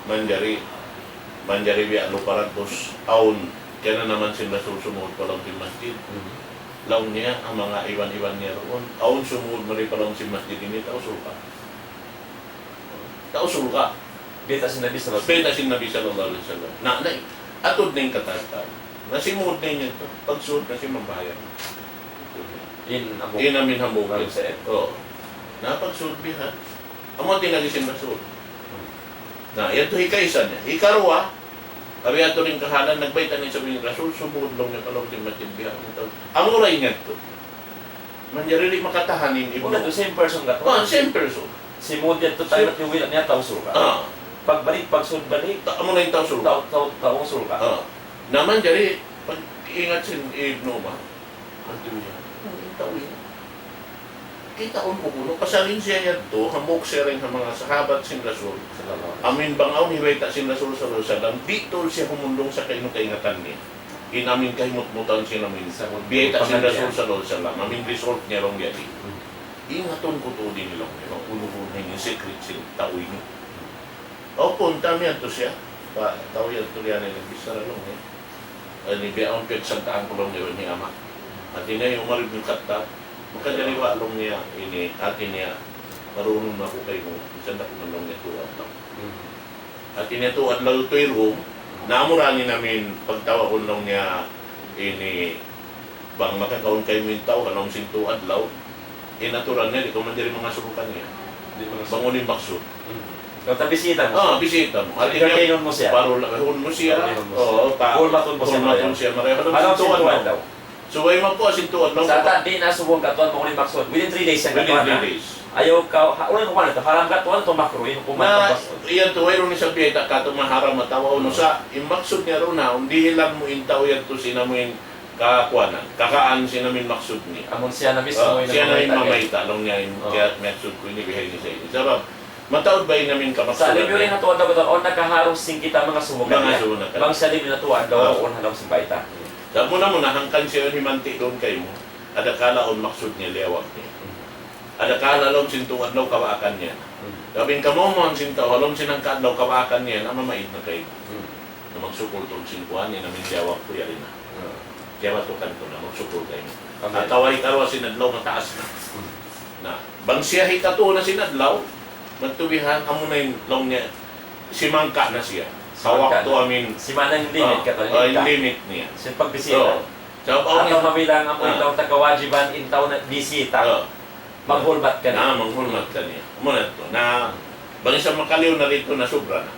Manjari, manjari biya' lupa dagbus, awn, kiyananaman sin Rasul sumūd pa lawm sin masjid. Mhm. Laung niya, in manga iban-iban niya duun, awn sumūd mari pa lawm sin masjid ini tau surga'. Tau surga'. Bayta' sin Nabi sallallahu alayhi wasallam. Bayta' sin Nabi sallallahu alayhi wasallam. Na, na, atud na in katan. Na simūd na in yadtu. Pagsūd na siya mambahayang. In amu-, in amu in hambuuk. Amu sa. Oh. Na pagsūd bihan. Amu in agi sin Rasul. Hmm. Na, yadtu hikaisa niya. Hikaruwa, abi yadtu in kahalan, nagbayta' na isab in Rasul, sumūd laung niya pa lawm sin masjid bihan. Amu ra in yadtu. Manjari di' makatahan in Ibnu. Wala' tu, same person ka tu. Ah, same person. Simūd yadtu, same. Tamat yuwi niya tau surga'. Ah. Pagbalik, pagsūd balik. Ta-, amu na in tau surga'. Tau, tau, tau surga'. Ah. Na manjari, pag-ingat sin Ibnu Umar, "Adtu niya, unu in tau ini? Kitaun ku kunu', pasal in siya yadtu, hambuuk siya dayn ha manga sahabat sin Rasul. Sallallahu alayhi wasallam. Amu in bang awn hibayta' sin Rasul sallallahu alayhi wasallam, di' tuud siya humundung sa' kaynu kaingatan niya." In amu in kahimutmutan sin amu in biyayta' sin Rasul sallallahu alayhi wasallam, amu in result niya laung niya di'. Hmm. Ingatun ku tuud ini laung niya, unu-unu in secret sin tau ini. Hmm. Aw, punta' mu yadtu siya, pa, tau yadtu yan in nagbichara laung niya. Ini biya' awn piyagsangkaan ku laung niya, ini ama'. Hati niya hi Umar ibn Khattab, makajari ba laung niya, ini, hati niya, marunun na aku kaymu, minsan da aku man laung niya tuwan laung. Hmm. Hati niya tū adlaw tuud in Rum, na amura in amu in pagtawagun laung niya ini bang makakaun kaymu in tau ha lawm sin tū adlaw, in aturan niya, di' kaw manjari mangasubu kaniya. Di' mangasubu. Bang unu in maksud. Hmm. Basta bisita mu. Ah, bisita mu. So, hati niya, entertainun mu siya. Parulahun mu siya. Parulahun mu siya. Oo, ta-, hurmatun mu siya. Hurmatun siya. Marayaw ha lawm sin tū adlaw. Subay mapuas in tū adlaw. Sa' ta di' na subung katuan, bang unu in maksud. Within three days yan katuan, ha? Within three days. Ayaw kaw, ha, unu in hukuman yadtu? Haram katuan atawa makruh in hukuman? Na, yan tu, wayruun isab biyayta' katu' maharam atawa unu sa', in maksud niya duun na, dihilan mu in tau yadtu sin amu in kakuanan, kakaan sin amu in maksud niya. Amun siya na mismo, ah, in siya na in mamayta', laung niya in, oh, kaya maksud ku ini, bihaini sa ini. Sabab, mataud ba in amu in kamaksuran niya? Sa' labi na tuud, Doktor, awn nakaharus sin kita mangasubu kaniya. Mangasubu na kaniya. Bang siya labi na tuud, ah, awn ha lawm sin bayta'. Sa' muna-muna, hangkan siya himanti' duun kaymu. Adakala awn maksud niya, liyawag niya. Hmm. Adakala ha lawm sin tū adlaw kabaakan niya. Hmm. Sabab in kamumuhan sin tau, ha lawm sin hangka adlaw kabaakan niya, na mamaid na kaymu. Hmm. Na magsukul tuud sin kuwan, in amu in liyawag ku yari na. Hmm. Kiyabatukan ku na, magsukul kaymu. Amen. Atawa hikaruwa sin adlaw mataas na. Hmm. Bang siya hikatu na sin adlaw, magtubihan, amu na in laung niya, simangka na siya. Sa waktu amin, simana in limit, ah, kata, ah, in limit niya. Sin pagbisita. So, atawa mabilang amu in tau ta kawajiban, in tau nagbisita. Ah. Manghulmat kaniya. Na, manghulmat kaniya. Amu na yadtu. Na, bang isab makaliyu na didtu na subra na.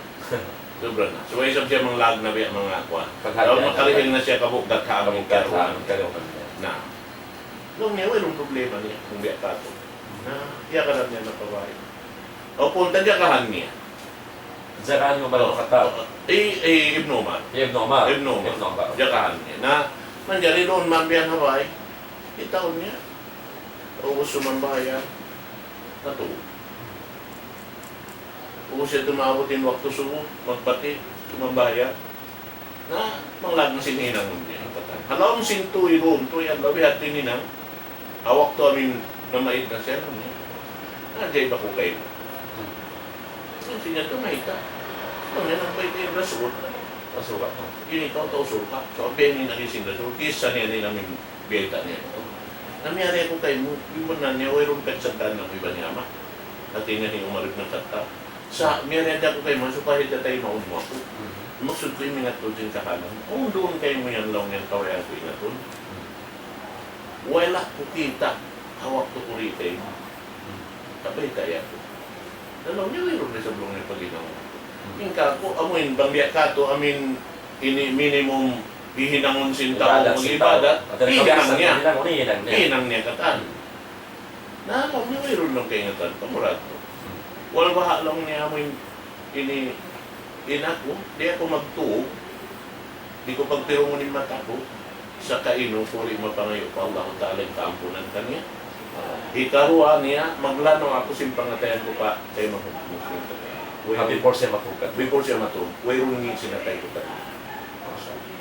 Subra na. Subay isab siya manglag na biya' manga kuwan. Paghadja na. Daw makalihil na siya kabugat ha amin karuan. Kabugat ha amin karuan. Na. Laung niya, wayruun problema niya. Kung biya' katu'. Na, iya ka na niya na pa bahay. O, punta jakahan niya. Jakahan niya ba? Oh, Khattabi. I, i, Ibnu Umar. Ibnu Umar. Ibnu Umar. Ibnu Umar. Jakahan niya. Na, manjari duun man biya' ha bay. Kitaun niya. Ubus sumambahayang. Natulug. Ubus siya tumabut in waktu subuh, magbati', sumambahayang. Na, manglag na sin hinangun niya. Ha lawm sin tū irum, tū yan, labi hati ninang. Ha waktu amin namaid na siya, laung niya, "Ajaib aku kaymu." Laung niya, "Mayta'?" Laung niya, "Nagbayta' in Rasul. Rasul ka. Ini kaw tau surga'." So, apiyan in agi sin Rasul, kissa niya in amin biyayta' niya. "Na miyari aku kaymu, in bunnal niya, wayruun pagsaddaan namu' iban hi ama'." Hati niya hi Umar ibn Khattab. "Sa', miyari aku kaymu, supaya da tay maun mu aku. Maksud ku, in mingat ku sin kahalan. Awn duun kaymu yan, laung niya, kabayaan ku ingatun. Wala' ku kita' ha waktu ku di' kaymu. Kabayta' aku." Na laung niya, "Wayruun na isab," laung niya, "paghinangun." In kāku', amu in, bang biya' katu', amin, ini minimum hihinangun sin tau mag-ibadat, hihinang niya. Hihinang niya katan. Na, laung niya, "Wayruun," laung, "kaingatan, pamurad mu. Wal baha'," laung niya, "amu in, ini, in aku, di' aku magtūg, di' ku pagpirungun in mata ku, saka unu, kuri' mapangayu' pa Allahu Ta'ala in kaampunan kaniya. Hikaruwa niya, maglanu' aku sin pangatayan ku pa kaymu Muslim kaniya." Before siya matūg. Before siya matūg. Wayruun in sinatay ku kaniya. Masha Allah.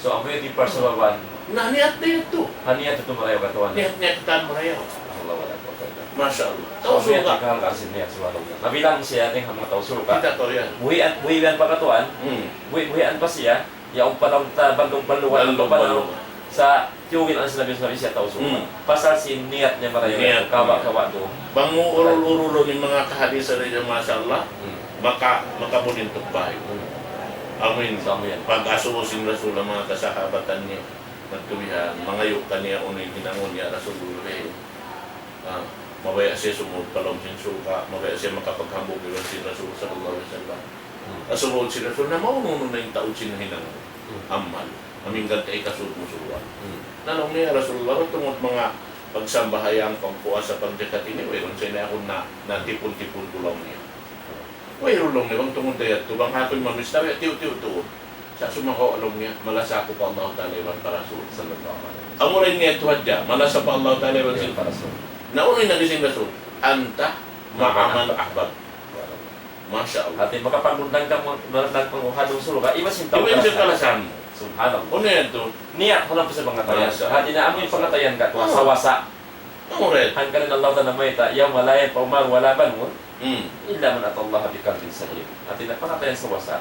So, amu yan in parsababan. Na, niyat na yadtu. Ha, niyat yadtu marayaw katuan. Niyat, niyat katan marayaw. Allahu Akbar. Masha Allah. Tau surga'. Nabilang siya dayn ha manga tau surga'. Kita' tau yan. Buhian, buhian pa katuan. Hmm. Buhi-, buhian pa siya. Yaun pa daw ta, bandug-bandugan, bandug-bandugan. Sa' tiyugin na sin Nabi, sin Nabi siya tau surga'. Hmm. Pasal sin niyat niya marayaw. Niyat niya. Kawa', kawa' tu. Bang mu urul-urulun in manga kahadisan niya, masha Allah, maka-, makabunin tukbay. Amin. Pag-asubu sin Rasul ha manga kasahabatan niya, nagtubihan, mangayu' kaniya unu in hinangun niya Rasulullah. Ah, mabaya' siya sumud pa lawm sin surga', mabaya' siya makapaghambuuk iban sin Rasul sallallahu alayhi wasallam. Asubu sin Rasul, na maunu-unu na in taud sin hinangun. Amal. Amin ganta' ikasud mu surga'. Na laung niya, "Ya Rasulullah, tungud manga pagsambahayang, pagpuasa, pagjakat ini, wayruun sa ini aku na, natipun-tipun ku," laung niya. "Wayruun," laung niya, "bang tungud da yadtu, bang aku in mamista, way tiyu'-tiyu' tuud. Sa' sumagawa'," laung niya, "malasa aku pa Allahu Ta'ala iban pa Rasul." Sallallahu alayhi wasallam. Amura in niya yadtu hadja, malasa pa Allahu Ta'ala iban sin Rasul. Na unu in agi sin Rasul? "Anta ma'a man ahbabta." Masha Allah. Hati, makapagundang kamu, magundang kamu ha lawm surga', iban sin tau kalasahan. Iban sin kalasahan. Subhanallah. Unu yan tu? Niyat, wala' pa sa pangatayan. Masha Allah. Hati na amu in pangatayan ka, kuwan, sawasa. Amu rin. Hangkan in Allah Ta'ala mayta', يوم لا ينفع مال ولا بنون إلا من أتى الله بقلب سليم. Hati na pangatayan sawasa.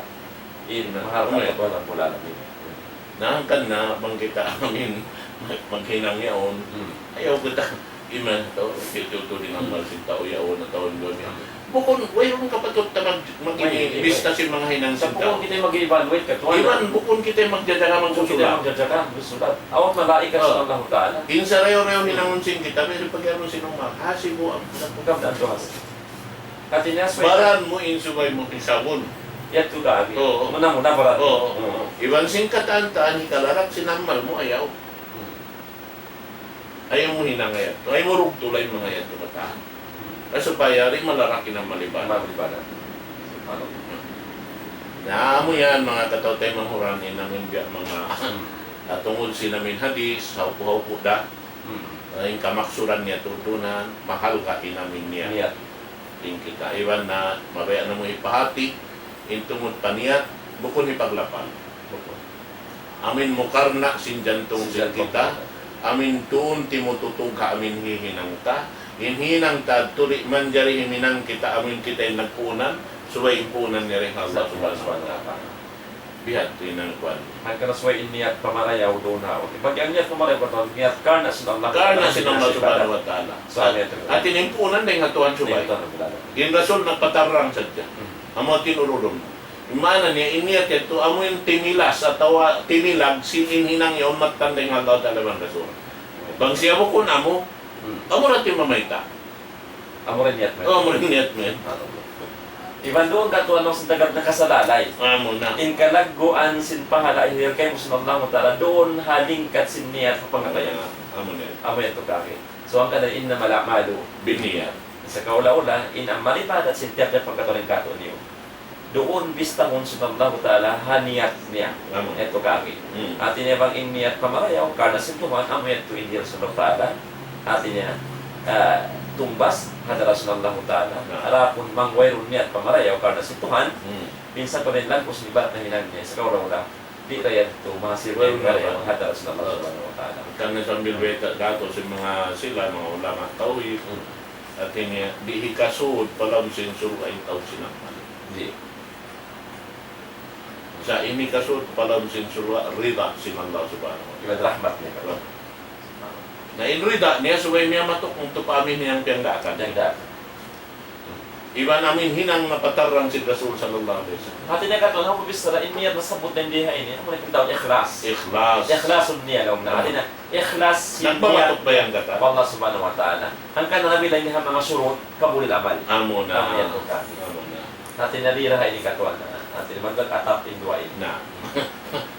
In mahal ka Tuhan Rabbul Alamin. Na hangkan na bang kita amin mag-, maghinang yaun. Ayaw kita iman tau, kitutu di' na amal sin tau yaun atawa duun yan. Bukun, wayruun kapatut ta mag-, mag-, ini, bista sin manga hinang sin tau. Bukun kita mag-evaluate katuan. Iban bukun kita magjajaga magsusulat. Bukun kita magjajaga magsusulat. Awn malaikat sin Allahu Ta'ala. In sarayaw-rayaw hinangun sin kita, biya' pag-anu sin Umar, "Hasibu anfusakum." Baran mu in subay mu hisabun. Yadtu da, abi. Oo. Muna-muna baran mu. Oo. Iban sin katan-katan hikalarak sin amal mu, ayaw. Ayaw mu hinanga yadtu. Ayaw mu rugtula in manga yadtu katan. Kay supaya di' malarak in amal ibadat. Amal ibadat. Subhanallah. Na, amu yan, manga kataw-taymanghuran, in amin biya' manga, ah, tungud sin amin hadis, hawpu'-hawpu' da. In kamaksuran niya tuntunan, mahalga' in amin niyat. Niyat. In kita iban na mabaya' namu' hipahati, in tungud pa niyat, bukun hipaglapal. Bukun. Amin mukarna' sin jantung sin kita, amin tuun timututug ha amin hihinang ta, in hinang ta tuud di' manjari himinang kita, amin kita in nagpuunan, subay in puunan niya dayn ha Allah Subhanahu wa Ta'ala. Biya' ha yan in kuwan. Hangkan subay in niyat pamarayaw duun ha. Pag in niyat pamarayaw, katan niyat karna' sin Allah. Karna' sin Allah Subhanahu wa Ta'ala. Sa' niyat. Hati niya in puunan dayn ha Tuhan subay. Dayn ha Tuhan Rabbul Alamin. In Rasul nagpatarrang sadja. Hmm. Amu in ururun. In maana niya, in niyat yadtu, amu in tinilas atawa tinilag sin in hinang yaun mattan dayn ha Allah Ta'ala iban Rasul. Bang siya bukun amu, Hmm. Amu ra in mamayta'. Amu ra in niyat mu. Oh, amu ra in niyat mu. Iban duun katan laung sin tagad nakasalalay. Amu na. In kalagguan sin pahala' hihil kaymu sin Allahu Ta'ala duun ha lingkat sin niyat ha pangatayan. Amu na. Amu yan tuud kami. So, hangkan إنما الأعمال بالنيات. Sa' kaula-ula, in amal ibadat sin tiyap-tiyap pagkatau dayn kātu'niyu. Duun bistahun sin Allahu Ta'ala ha niyat niya. Amu. Yadtu kami. Hmm. Hati niya bang in niyat pamarayaw, karna' sin Tuhan, amu yadtu in hihil sin Allahu Ta'ala. Hati niya, ah, tungbas, ha hadarat sin Allahu Ta'ala. Na. Adapun bang wayruun niyat pamarayaw, karna' sin Tuhan, Hmm. minsan pa in laggu' sin ibadat nahinang niya, sa' kaula-ula, di' da yadtu mahasil. Wayruun in pamarayaw, niyat. Ha hadarat sin Allah Subhanahu wa Ta'ala. Karna' sambil bayta' da tu sin manga sila, manga ulama tawhid. Hmm. Hati niya, di' hikasud pa lawm sin surga' in tau sin amal. Di'. Sa' in hikasud pa lawm sin surga', rida sin Allah Subhanahu wa Ta'ala. Iban rahmat niya. Rahmat. Na in rida niya, subay niya matuk untuk pa amin niya in piyangdaakan. Piyangdaakan. Iban amin hinang napatarrang sin Rasul sallallahu alayhi wasallam. Hati niya katan, amu bichara in niyat nasabbut dayn di ha ini, amu na in tawag ikhlas. Ikhlas. Ikhlas in niyat, laung na. Amu. Hati niya, ikhlas sin niyat. Nagmamatuk ba yan katan? Pa Allah Subhanahu wa Ta'ala. Hangkan na nabilang niya ha manga shurut qabul al-amal. Amu na. Amu yan, tukan. Amu na. Hati niya di' ra ha ini katan na. Hati niya magkat atap in duwa ini. Na.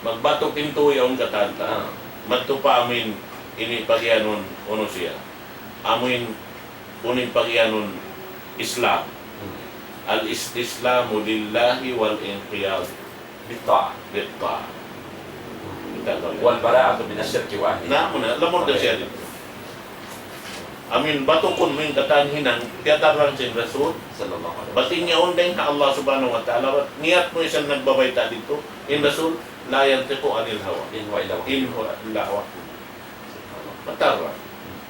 Magbatuk in tuwi' yaun katan ta. Ah. Madtu pa amin ini pagiyanun unu siya. Amu in, unu in pagiyanun Islam. Hmm. الاستسلام لله والانقياد بالطاعة. بالطاعة. والبراءة من الشرك وأهله. Na, amu na, lamud da siya didtu. Amu in batukun mu in katan hinang, tiyatarrang sin Rasul. Sallallahu alayhi wasallam. Bat in yaun dayn ha Allah Subhanahu wa Ta'ala, bat niyat mu isab nagbabayta' didtu, in Rasul, لا ينطق عن الهوى. إن هو إلا وحي. إن هو إلا وحي. Subhanallah. Patarrang. Hmm.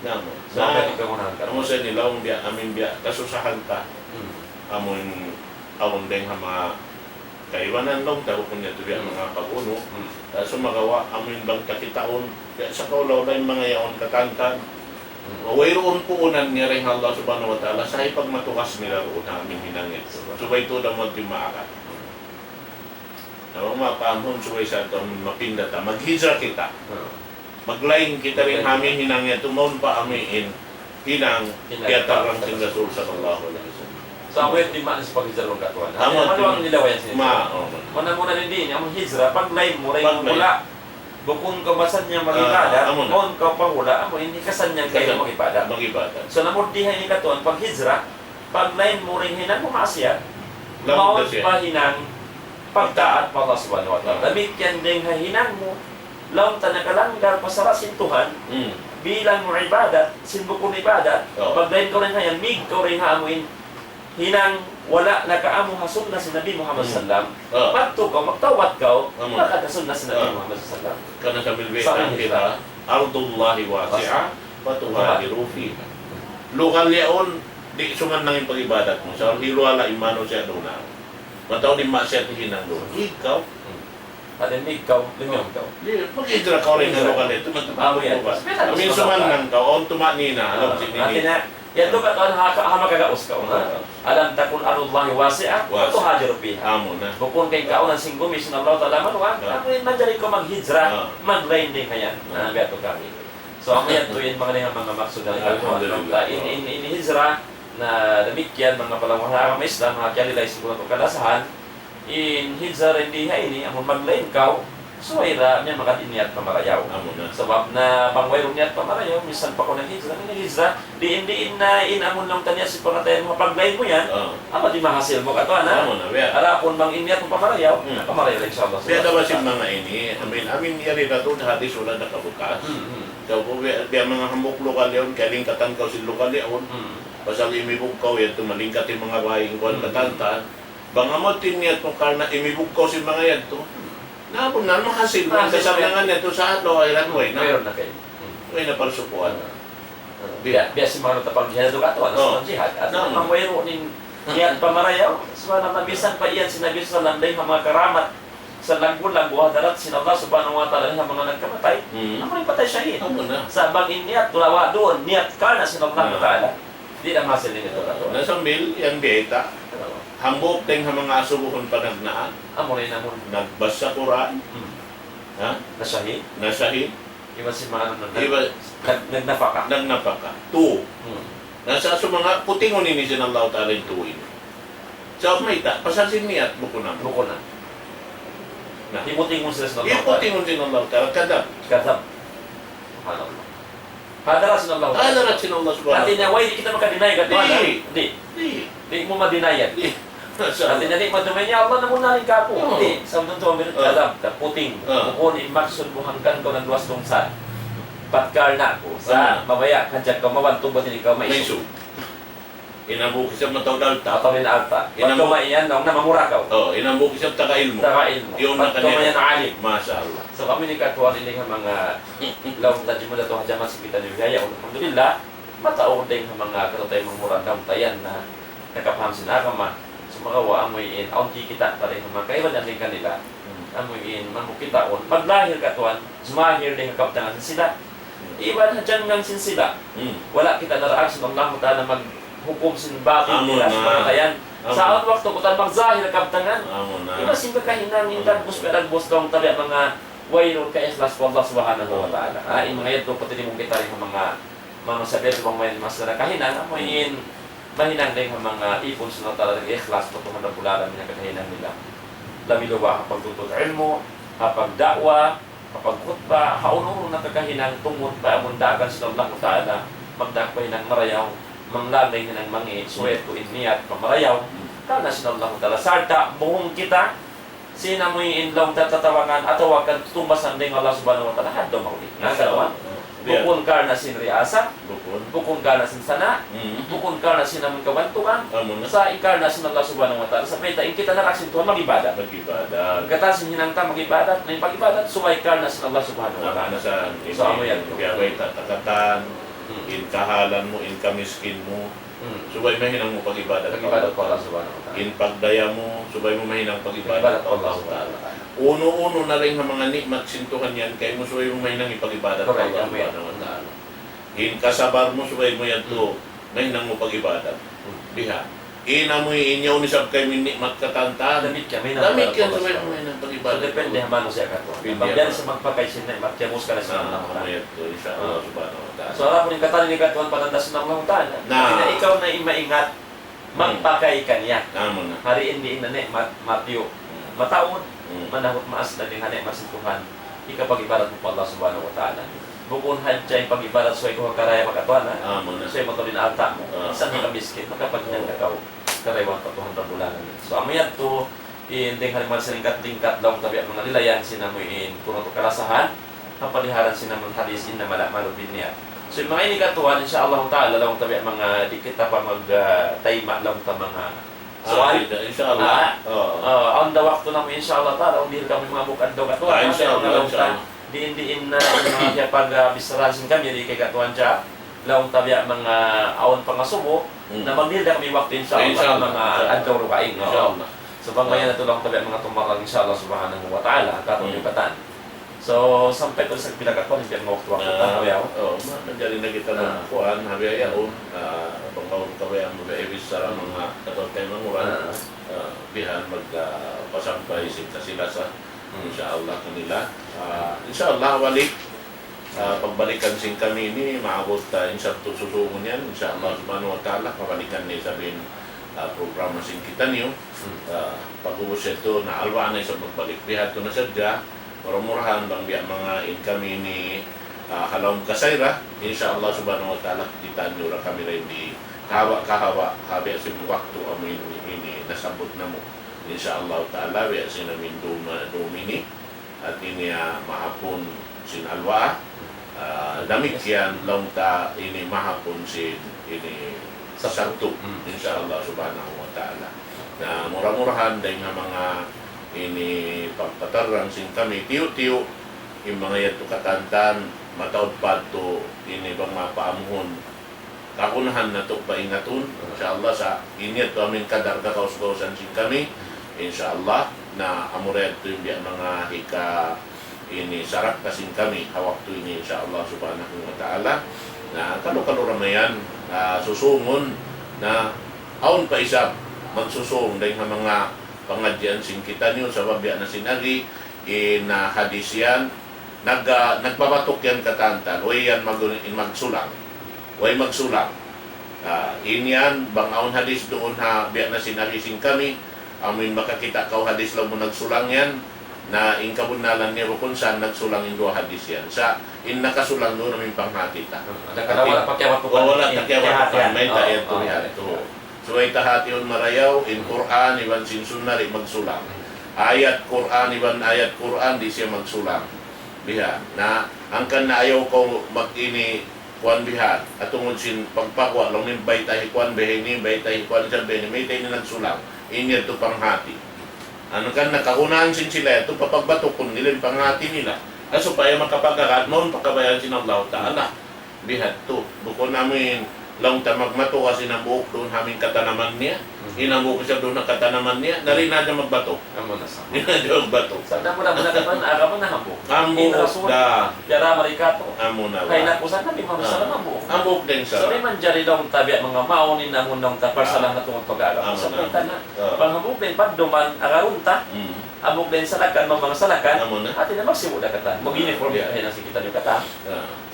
Na, amu. Sa' na, pwede ka muna ang amu sa ini, laung biya', amin biya', kasusahan ta. Hmm. Amu in, awn dayn ha manga kaibanan laung ta, bukun niya tu biya' Hmm. manga pag-unu. Hmm. Ah, sumagawa', amu in bang ta kitaun, biya' sa kaula-ula in manga yaun katantan. Hmm. Wayruun puunan niya dayn ha Allah Subhanahu wa Ta'ala, sa' hipagmatugas nila duun ha amin hinang yan. Subhanallah. Subay tuud amu in maakat. Hmm. Na bang mapahamhun subay sa' ta mapinda ta, maghijra kita. Hmm. Maglain kita dayn ha amin hinang yadtu, mawn pa amin hinang, hinang tiyatarrang sin Rasul sallallahu alayhi wasallam. So, amu yan in maana sin paghijra laung katan. Amu yan in maana sin hijra. Ma-, oh, ma-, muna-muna in di ini, amu hijra, paglain mu dayn ha hula'. Bukun kaw masannyang mag-ibadat, ah, amu na. Mawn kaw pa hula', amu in hikasannyang kaymu mag-ibadat. Mag-ibadat. So, lamud di ha ini katan, paghijra, paglain mu dayn ha hinang mu maasiyat, mawn pa hinang pagtaat pa Allah Subhanahu wa Ta'ala. Damikkiyan dayn ha hinang mu, laung ta nakalanggar pa sara' sin Tuhan, hmm, bilang mu ibadat, sin bukun ibadat, oh, paglain kaw dayn ha yan, mig kaw dayn ha amu in hinang wala' nakaamu ha sunna sin Nabi Muhammad sallam. Oh. Padtu kaw, magtawbat kaw, amu, magad ha sunna sin Nabi Muhammad sallam. Karna' sambil bayta' kita, أرض الله واسعة فتهاجروا فيها. Lugal yaun, di' sumannang in pag-ibadat mu. Sa' hiluhala' in manusiya' duun na. Mataud in maksiyat hinang duun. Ikaw. Hmm. Hati niya ikaw, lumiyaw ikaw. Di', mag-hijra kaw dayn ha lugal yadtu, mag-, amu yan. Amu in sumannang kaw, awn tuma'nina, alam sin ini. Hati niya, yadtu katan ha, ha makagaus kaw, ha? ألم تكن أرض الله واسعة فتهاجروا فيها. Amu na. Bukun ka in kaunan sin gumi sin Allah Ta'ala manuan, amu in manjari kaw maghijra, maglain dayn ha yan. Na, biya' tu kami. So, amu yadtu in manga, manga maksud dayn ha Alhamdulillah. In, in, in hijra, na damikkiyan, manga palangga' ha agama Islam, ha kiyalilay sin kulasahan, in hijra dayn di ha ini, amun maglain kaw, subay da niya magad in niyat pamarayaw. Amu na. Sabab na bang wayruun niyat pamarayaw, minsan pa kaw naghijra, in hijra, diin-diin na in amun laung ta niyat sin pangatayan mu, paglain mu yan, ah, amu di' mahasil mu katan, ha? Amu na, biya'. Adapun bang in niyat mu pamarayaw, hmm, pamarayaw, insya Allah. Biya' da ba sin manga ini, amin, amin, yari na tuud hadis wala' nakabukas. Hmm, hmm. Sa' ku, biya', biya' manga hambuuk lugal yaun, kiyalingkatan kaw sin lugal yaun. Hmm. Pasal imibug kaw yadtu, malingkat in manga bāy, in kuwan, hmm, katantan. Bang amu in niyat mu karna' imibug kaw sin manga yadtu. Na, bunnal mahasil mu, mahasil mu yan. Kasannangan yadtu sa adlaw akhirat, way na. Mayroon na kaw. Hmm. Way na parsukuan. Ah. Biya', biya' sin manga nagtapal jihad yadtu katan, oh, sa' jihad. At na, bang wayruun in Niyat pamarayaw, subhanallah, misan pa yan sin Nabi sallallahu alayhi wasallam dayn ha manga karamat, sa laggu'-laggu' ha hadarat sin Allah subhanahu wa ta'ala dayn ha manga nagkamatay, Hmm. amu in patay shahid. Amu na. Sa' bang in niyat, lawa duun, niyat karna' sin Allah Hmm. ta'ala. Di' na mahasil in itu, katuan. Na sambil yan biyayta'. Katuan. Hambuuk dayn ha manga asubuhun panagnaan. Amu rin, amu rin. Nagbasa Qur'an. Hmm. Ha? Na shahid. Na shahid. Iban sin manga anu na Iban nag-, nagnapaka. Nagnapaka. Two. Hmm. Na sa' sumanga' putingun ini sin Allah Ta'ala in two ini. Sa' mayta', pasal sin niyat, bukun na. Bukun na. Na. Hiputingun sila sin Allah Ta'ala. Hiputingun sin Allah Ta'ala. Kadhab. Kadhab. Subhanallah. Hadarat sin Allah Ta'ala. Hadarat sin Allah Subhanahu wa Ta'ala. Hati niya, way di' kita maka-deny, katuan, ha? Di'. Di'. Di' mu ma-deny yan. Di'. Masha Allah. Hati niya, di' madumay niya Allah, namun naling kaku. Oo. Di', sa' tuntu' minut Oo. Kadhab, kaputing. Oo. Bukun in maksud mu hangkan kaw nagluwas lungsad. Pat karna' ku, sa' Oo. mabaya' ka hadja kaw mabantu, bat ini kaw maisu. Maisu. In hambuuk isab mataud alta'. Mataud in alta'. In hambuuk Bat kaw maiyan, naung na mamura kaw. Oo, in hambuuk isab taga ilmu'. Taga ilmu'. Yun Bat na kaw kanya. Maiyan alim. Masha Allah. So, kami ini katuan ini ha manga laung ta jimala tu ha jaman sin kita ini biya' yaun. Alhamdulillah, mataud dayn ha manga katuan ta mangura daun tayan na nakapaham sin agama. Sumagawa' amu in, awn kikita' pa rin ha manga kaibanan dayn kanila. Hmm. Amu in, mamu kitaun. Maglahil katuan, sumahil dayn ha kabtangan sin sila. Hmm. Iban ha janggang sin sila. Hmm. Wala' kita naraag sin Allah Ta'ala maghukum sin batil Amu nila na. Sa' manga tayan. Amu. Sa' awn waktu katuan magzahil kabtangan. Amu na. Iban sin kakahinang in Amu. Dagbus ka dagbus daun tabi' manga wayruun kaikhlas pa Allah Subhanahu wa Ta'ala. Ah, in manga yadtu pati di' mu kita rin ha manga, manga sabi bang may mas na kahinang, amu in mahinang dayn ha manga ipun sin Allah Ta'ala nag-ikhlas pa Tuhan Rabbul Alamin in kakahinang nila. Labi-labi ha pagtuntut ilmu', ha pagda'wa, ha pagkhutba, ha unu-unu na kakahinang tungud pa amun daakan sin Allah Ta'ala, magdaak pa hinang marayaw, manglang dayn hinang mangi', subay tuud in niyat pamarayaw, karna' sin Allah Ta'ala. Sarta' buhung kita, sin amu in laung ta tatabangan atawa kan tutumbasan dayn Allah Subhanahu wa Ta'ala, hadja mahuli. Insya Allah. Nagkatawa? Biya'. Bukun karna' sin riyasa, Bukun. bukun karna' sin sana', Mm. bukun karna' sin amun kabantugan, Amu na. Sa' in karna' sin Allah Subhanahu wa Ta'ala. Sa' pita in kita naraag sin Tuhan mag-ibadat. Mag-ibadat. Katan sin hinang ta mag-ibadat, na in pag-ibadat, subay karna' sin Allah Subhanahu wa Ta'ala. Amu na sa' So, amu yan. Biya' bay ta takatan, Mm. in kahalan mu, in kamiskin mu, Hmm. Subay mahinang mu pag-ibadat pa Allah Subhanahu wa Ta'ala. In pagdaya mu, subay mu mahinang pag-ibadat pa Allah Subhanahu wa Ta'ala. Unu-unu na dayn ha manga ni'mat sin Tuhan yan kaymu, subay mu mahinang ipag-ibadat pa Allah Subhanahu wa Ta'ala. In kasabar mu, subay mu yadtu, Hmm. mahinang mu pag-ibadat. Hmm. Biha'. In amu in yaun isab kaymu in ni'mat katan-katan. Damikkiyan, mahinang pag-ibadat pa Allah Subhanahu wa Ta'ala. Damikkiyan, subay mu mahinang pag'ibadat. So, depende ha manusiya' katuan. Depende ha manusiya'. Bang biya' sa magpakay sin ni'mat, kiyabus ka na sin Allah Ta'ala. Amu yadtu, insya Allah Subhanahu wa Ta'ala. So, adapun in katan ini katuan, panandasan Allah Ta'ala. Na. Kaya ikaw na in maingat, Hmm. magpakay kaniya. Amu na. Hari ini in ni'mat, matiyu'. Hmm. Mataud, Hmm. manahut maas na dayn ha ni'mat sin Tuhan. Hikapag'ibadat mu pa Allah Subhanahu wa Ta'ala. Bukun hadja in pag'ibadat subay kaw karaya pa katuan, ha? Amu na. Subay mataud in alta' mu. Ah. Sa' makamiskin, makapaghinang na kaw karayawan pa Tuhan Rabbul Alamin. So, amu yadtu, in dayn ha lima lingkat-lingkat laung ta biya' manga lilayan sin amu in kunu' tu kalasahan, kapaliharan sin amun hadis, إنما الأعمال بالنيات. So, in manga ini katuan, insya Allah Ta'ala, laung ta biya' manga di' kita pa mag, ah, tayma' laung ta manga Ah, suwal. Insya Allah. Ah, Oo. ah, awn da waktu namu', insya Allah Ta'ala, awn dihil kami manga bukun adlaw katuan. Ah, insya Allah, insya Allah. Diin-diin na, in manga kiyapag, ah, bicharahan sin kami, di' kay katuan siya. Laung ta biya' manga awn pangasubu, Hmm. na magdihil da kami waktu, insya Allah, Insya Allah, manga insya Allah. adlaw dugaing, Insya oo. Allah. So, bang Ah. mayan na tuud laung ta biya' manga tumarang, insya Allah subhanahu wa ta'ala, katuan Hmm. yung katan. So, sampay tuud sa pila katuan, biya' manga waktu-waktu Ah, ta, kuya, oh. oh, ma-, manjari na kita Ah. magkuan, ha biya' yaun, ah, bang kaun ka biya' manga bichara Hmm. manga katuan taymanghuran, Ah. ah, bihan mag, ah, pasampay sin kasilasa. Hmm. Insya Allah kanila. Ah, insya Allah, balik. Ah, pagbalikan sin kami ini, maabut, ah, in Sabtu susungun yan. Insya Allah Hmm. subhanahu wa ta'ala, pabalikan na isab in, ah, programa sin kitaniyu. Hmm. Ah, pag'ubus yadtu, na alwa' na isab magbalik. Bihadtu na sadja, mura-murahan bang biya' manga in kami ini, ah, ha lawm kasayra. Insya Allah subhanahu wa ta'ala, kitaan niyu ra kami dayn di. Kahaba'-kahaba', ha biya' sin waktu amu ini, ini nasabbut namu'. Insya Allah ta'ala, biya' sin amu in dum, dum ini. Hati niya mahapun sin alwa', ah, damikkiyan laung ta ini mahapun sin ini Sabtu. Sabtu. Hmm. Insya Allah subhanahu wa ta'ala. Na mura-murahan dayn ha manga ini pagpatarrang sin kami tiyu'-tiyu', in manga yadtu katantan, mataud pa yadtu ini bang mapaamuhun. kagunahan natu' paingatun, insya Allah, sa' in yadtu amin kadar kagaus-gausan sin kami, insya Allah, na amura yadtu in biya' manga hika ini sarak ka sin kami ha waktu ini, insya Allah subhanahu wa ta'ala. Na kalu-kalu da mayan, ah, susungun, na awn pa isab magsusung dayn ha manga pangadjian sin kitaniyu, sabab biya' na sin agi, in, ah, hadis yan, nag-, ah, nagbabatuk yan katantan, way yan mag-, in magsulang. Way magsulang. Ah, in yan, bang awn hadis duun ha, biya' na sin agi sin kami, amin makakita' kaw hadis laung mu nagsulang yan, na in kabunnalan niya bukun sa nagsulang in duwa hadis yan. Sa' in nakasulang duun amin panghati ta. Ada kada wala' pakiyabat bukun. Wala' pakiyabat bukun. Main ta yan tu, yan tu. Subay ta hatiun marayaw, in Qur'an, iban sin sunnah, di' magsulang. Ayat Qur'an, iban ayat Qur'an, di' siya magsulang. Biha'. Na, hangkan na ayaw kaw mag-ini, kuwan biha'. At tungud sin pagpaguwa', laung niya bayta' hi kuwan biha' ini, bayta' hi kuwan sa biha' ini, mayta' ini nagsulang. In yadtu panghati. Hangkan na kagunahan sin sila yadtu, papagbatukun nila in panghati nila. Na supaya makapag-agad, mawn pa kabayaan sin Allah Ta'ala. Bihadtu. Bukun amin, laung ta magmatugas in hambuuk duun ha amin katanaman niya. In hambuuk isab duun ha katanaman niya, na di' na hadja magbatuk. Amu na sa. Di' na hadja magbatuk. Sa' da muna-muna ka man, aga man na hambuuk. Hambuuk da. In Rasul, piyara Amerika tu. Amu na ba? Kay nakusan Nabi Muhammad sallallahu alayhi wasallam hambuuk. Hambuuk da in sara'. So, di' manjari laung ta biya' manga mawn in amun laung ta parsalan na tungud pag-agama. Amu na. Sa' kita na, pag hambuuk da in padduman, agarun ta. Hambuuk da in salakan, manga salakan. Amu na. Hati na magsibu' da katan. Mag-uniform da katan sin kitaniyu katan.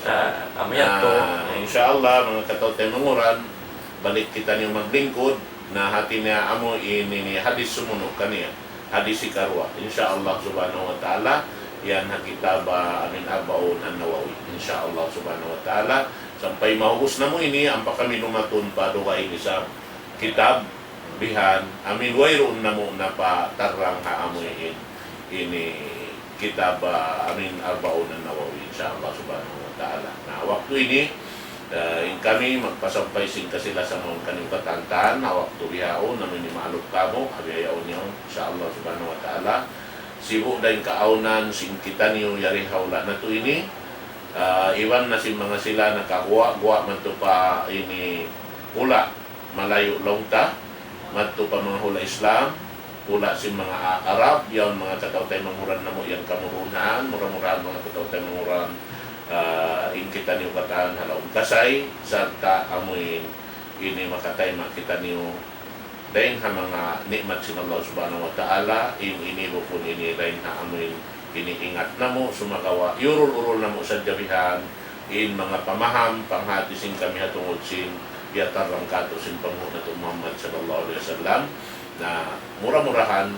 Ah, amu yan tu. Na, insya Allah, manga kataw-taymanghuran, balik kitaniyu maglingkud, na hati niya amu ini, ini hadis sumunu' kaniya. Hadis hikaruwa. Insya Allah subhanahu wa ta'ala, yan ha kitab, ah, amin Arba'un An-Nawawi. Insya Allah subhanahu wa ta'ala, sampay maubus namu' ini, ampa kami dumatung pa dugaing isab kitab, bihan, amin wayruun namu' napatarrang ha amu in, ini kitab, ah, amin Arba'un An-Nawawi, insya Allah subhanahu wa ta'ala. Na, waktu ini, ah, in kami magpasampay sin kasilasan mawn kaniyu katantan, na waktu bihaun, amin imaalup kamu, abiyayaun niyu, insya Allah subhanahu wa ta'ala. Sibu' da in kaawnan sin kitaniyu yari ha hula' natu' ini, ah, iban na sin manga sila nakaguwa'-guwa' madtu pa ini hula' malayu' laung ta, madtu pa manga hula' Islam, hula' sin manga A-, Arab, yaun manga kataw-taymanghuran namu' yan kamurunan, mura-murahan manga kataw-taymanghuran, ah, in kitaniyu katan ha lawm kasay, sarta' amuin ini makatayma' kitaniyu dayn ha manga ni'mat sin Allah Subhanahu wa Ta'ala, in ini bukun ini dayn ha amuin ini ingat namu', sumagawa' iyurul-urul namu' sadja bihan, in manga pamaham, panghati sin kami ha tungud sin, biya' tarrang katu' sin panghu' natu' Muhammad sallallahu alayhi wasallam. Na, mura-murahan,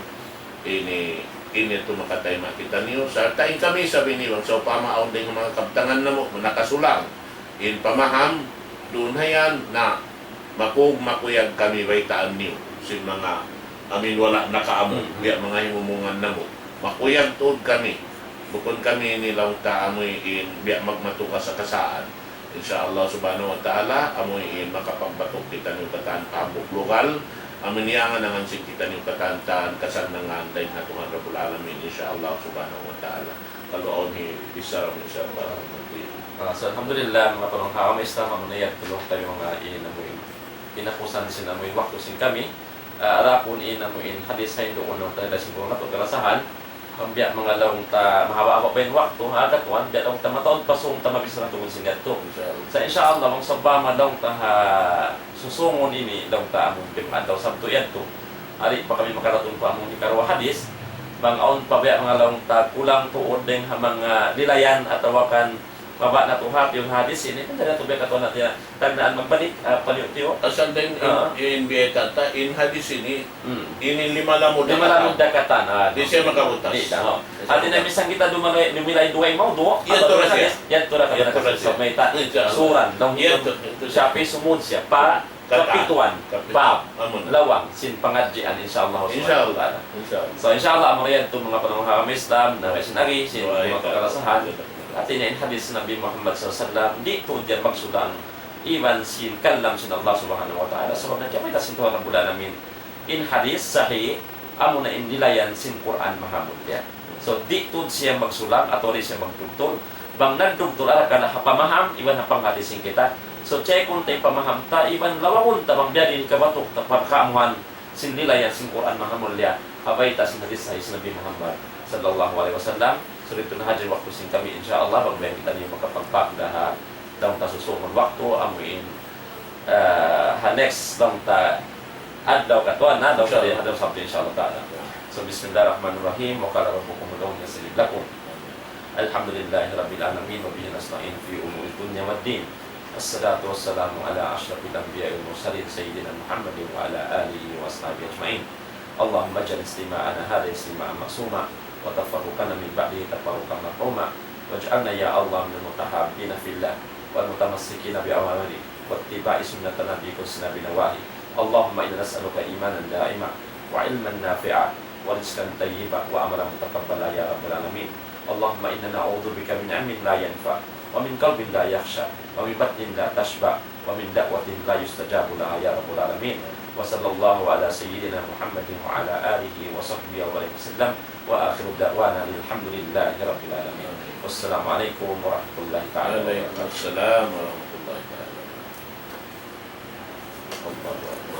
ini, ini tu makatayma' kitaniyu. Sarta' in kami isab ini, bang sawpama awn dayn ha manga kabtangan namu', nakasulang. In pamaham, duun ha yan, na, makug-, makuyag kami baytaan niyu. Sin manga, amin wala' nakaamu, biya' manga himumungan namu'. Makuyag tuud kami. Bukun kami ini laung ta amuin biya' magmatugas ha kasaan. Insya Allah Subhanahu wa Ta'ala, amuin makapagbatuk kitaniyu katan pa hambuuk lugal. Amuin iyangan-angan sin kitaniyu katan tan kasannangan dayn ha Tuhan Rabbul Alamin, insya Allah Subhanahu wa Ta'ala. Kalu awn hi bichara, insya Allah. Ah, so, alhamdulillah, manga palangga' ha agama Islam, amu na yan, tulung tabi manga in amuin, in akusan sin amuin waktu sin kami. Ah, adapun in amuin hadis ha hinduun, laung ta, dayn sin natu' kalasahan, biya' manga laung ta mahaba'-haba' pa in waktu, ha, katuan, biya' laung ta mataud pa sūng ta mabichara tungud sin yadtu. Insya Allah. Sa' insya Allah, bang sawpama laung ta ha susungun ini, laung ta amun pag-adlaw Sabtu yadtu, di' pa kami makaratung pa amun hikaruwa hadis, bang awn pa biya' manga laung ta kulang tuud dayn ha manga dilayan atawa kan mabaya' natu' hātihun hadis ini, kan dari natu' biya' katuan natu' yan. Tagnaan magbalik, ah, paniyu'-tiyu'. Asal dayn in, in biya' ta, in hadis ini, ini lima lamud da katan. Lima lamud da katan, ah. Di' siya makabutas. Di' da, ho. Hāti niya misan kita dumilay, dumilay dugaing mawdu', yan tu ra siya. Yan tu ra katan. Yan tu ra siya. Sa' mayta', insya Allah. Suran, laung yan tu, yan tu siya. Shafi sumud siya. Pa, kapituan. Kapituan. Bab. Amu na. Lawang sin pangadjian, insya Allah. Insya Allah. Subhanahu wa ta'ala. Insya Allah. So, insya Allah, amu ra yan tu manga palangga' ha agama Islam, na sin agi, sin manga kalasahan. Hāti niya in hadis Nabi Muhammad sallallahu alayhi wasallam, di' tuud yan magsulang iban sin kalam sin Allah Subhanahu wa Ta'ala. Sabab na kiyapita sin Tuhan Rabbul Alamin. In hadis sahih, amu na in dilayan sin Qur'an Mahamulliya. So, di' tuud siya magsulang atawa di' siya magtugtul. Bang nagtugtul, arakala' ha pamaham, iban ha panghati sin kita. So, check-un ta in pamaham ta, iban lawakun ta bang biya' diin kabatuk ta pagkaamuhan sin lilayan sin Qur'an mahamulliya, ha bayta' sin hadis sahih sin Nabi Muhammad sallallahu alayhi wasallam. So, didtu na hadja in waktu sin kami, insya Allah, bang biya' kitaniyu makapagpakda ha dayn ta susungun waktu, amu in, ah, ha next dayn ta adlaw katuan, ha, dayn ta, insya Allah, ha dayn Sabtu, insya Allah ta'ala. So, بسم الله الرحمن الرحيم. وقال ربكم ادعوني أستجب لكم. الحمد لله رب العالمين، وبه نستعين في أمور الدنيا والدين. الصلاة والسلام على أشرف الأنبياء والمرسلين سيدنا محمد وعلى آله وأصحابه أجمعين. اللهم اجعل اجتماعنا هذا اجتماعا مرحوما، وتفرقنا من بعده تفرقا مرحوما، واجعلنا يا الله من المتحابين في الله، والمتمسكين بأوامره، واتباع سنة نبيك واجتناب نواهيه. اللهم إنا نسألك إيمانا دائما، وعلما نافعا، ورزقا طيبا، وعملا متقبلا يا رب العالمين. اللهم إنا نعوذ بك من علم لا ينفع، ومن قلب لا يخشع، ومن بطن لا تشبع، ومن دعوة لا يستجاب لها يا رب العالمين. وصلى الله على سيدنا محمد وعلى آله وصحبه وبارك وسلم. وآخر دعوانا أن الحمد لله رب العالمين. والسلام عليكم ورحمة الله تعالى وبركاته. وعليكم السلام ورحمة الله تعالى وبركاته. الله أكبر.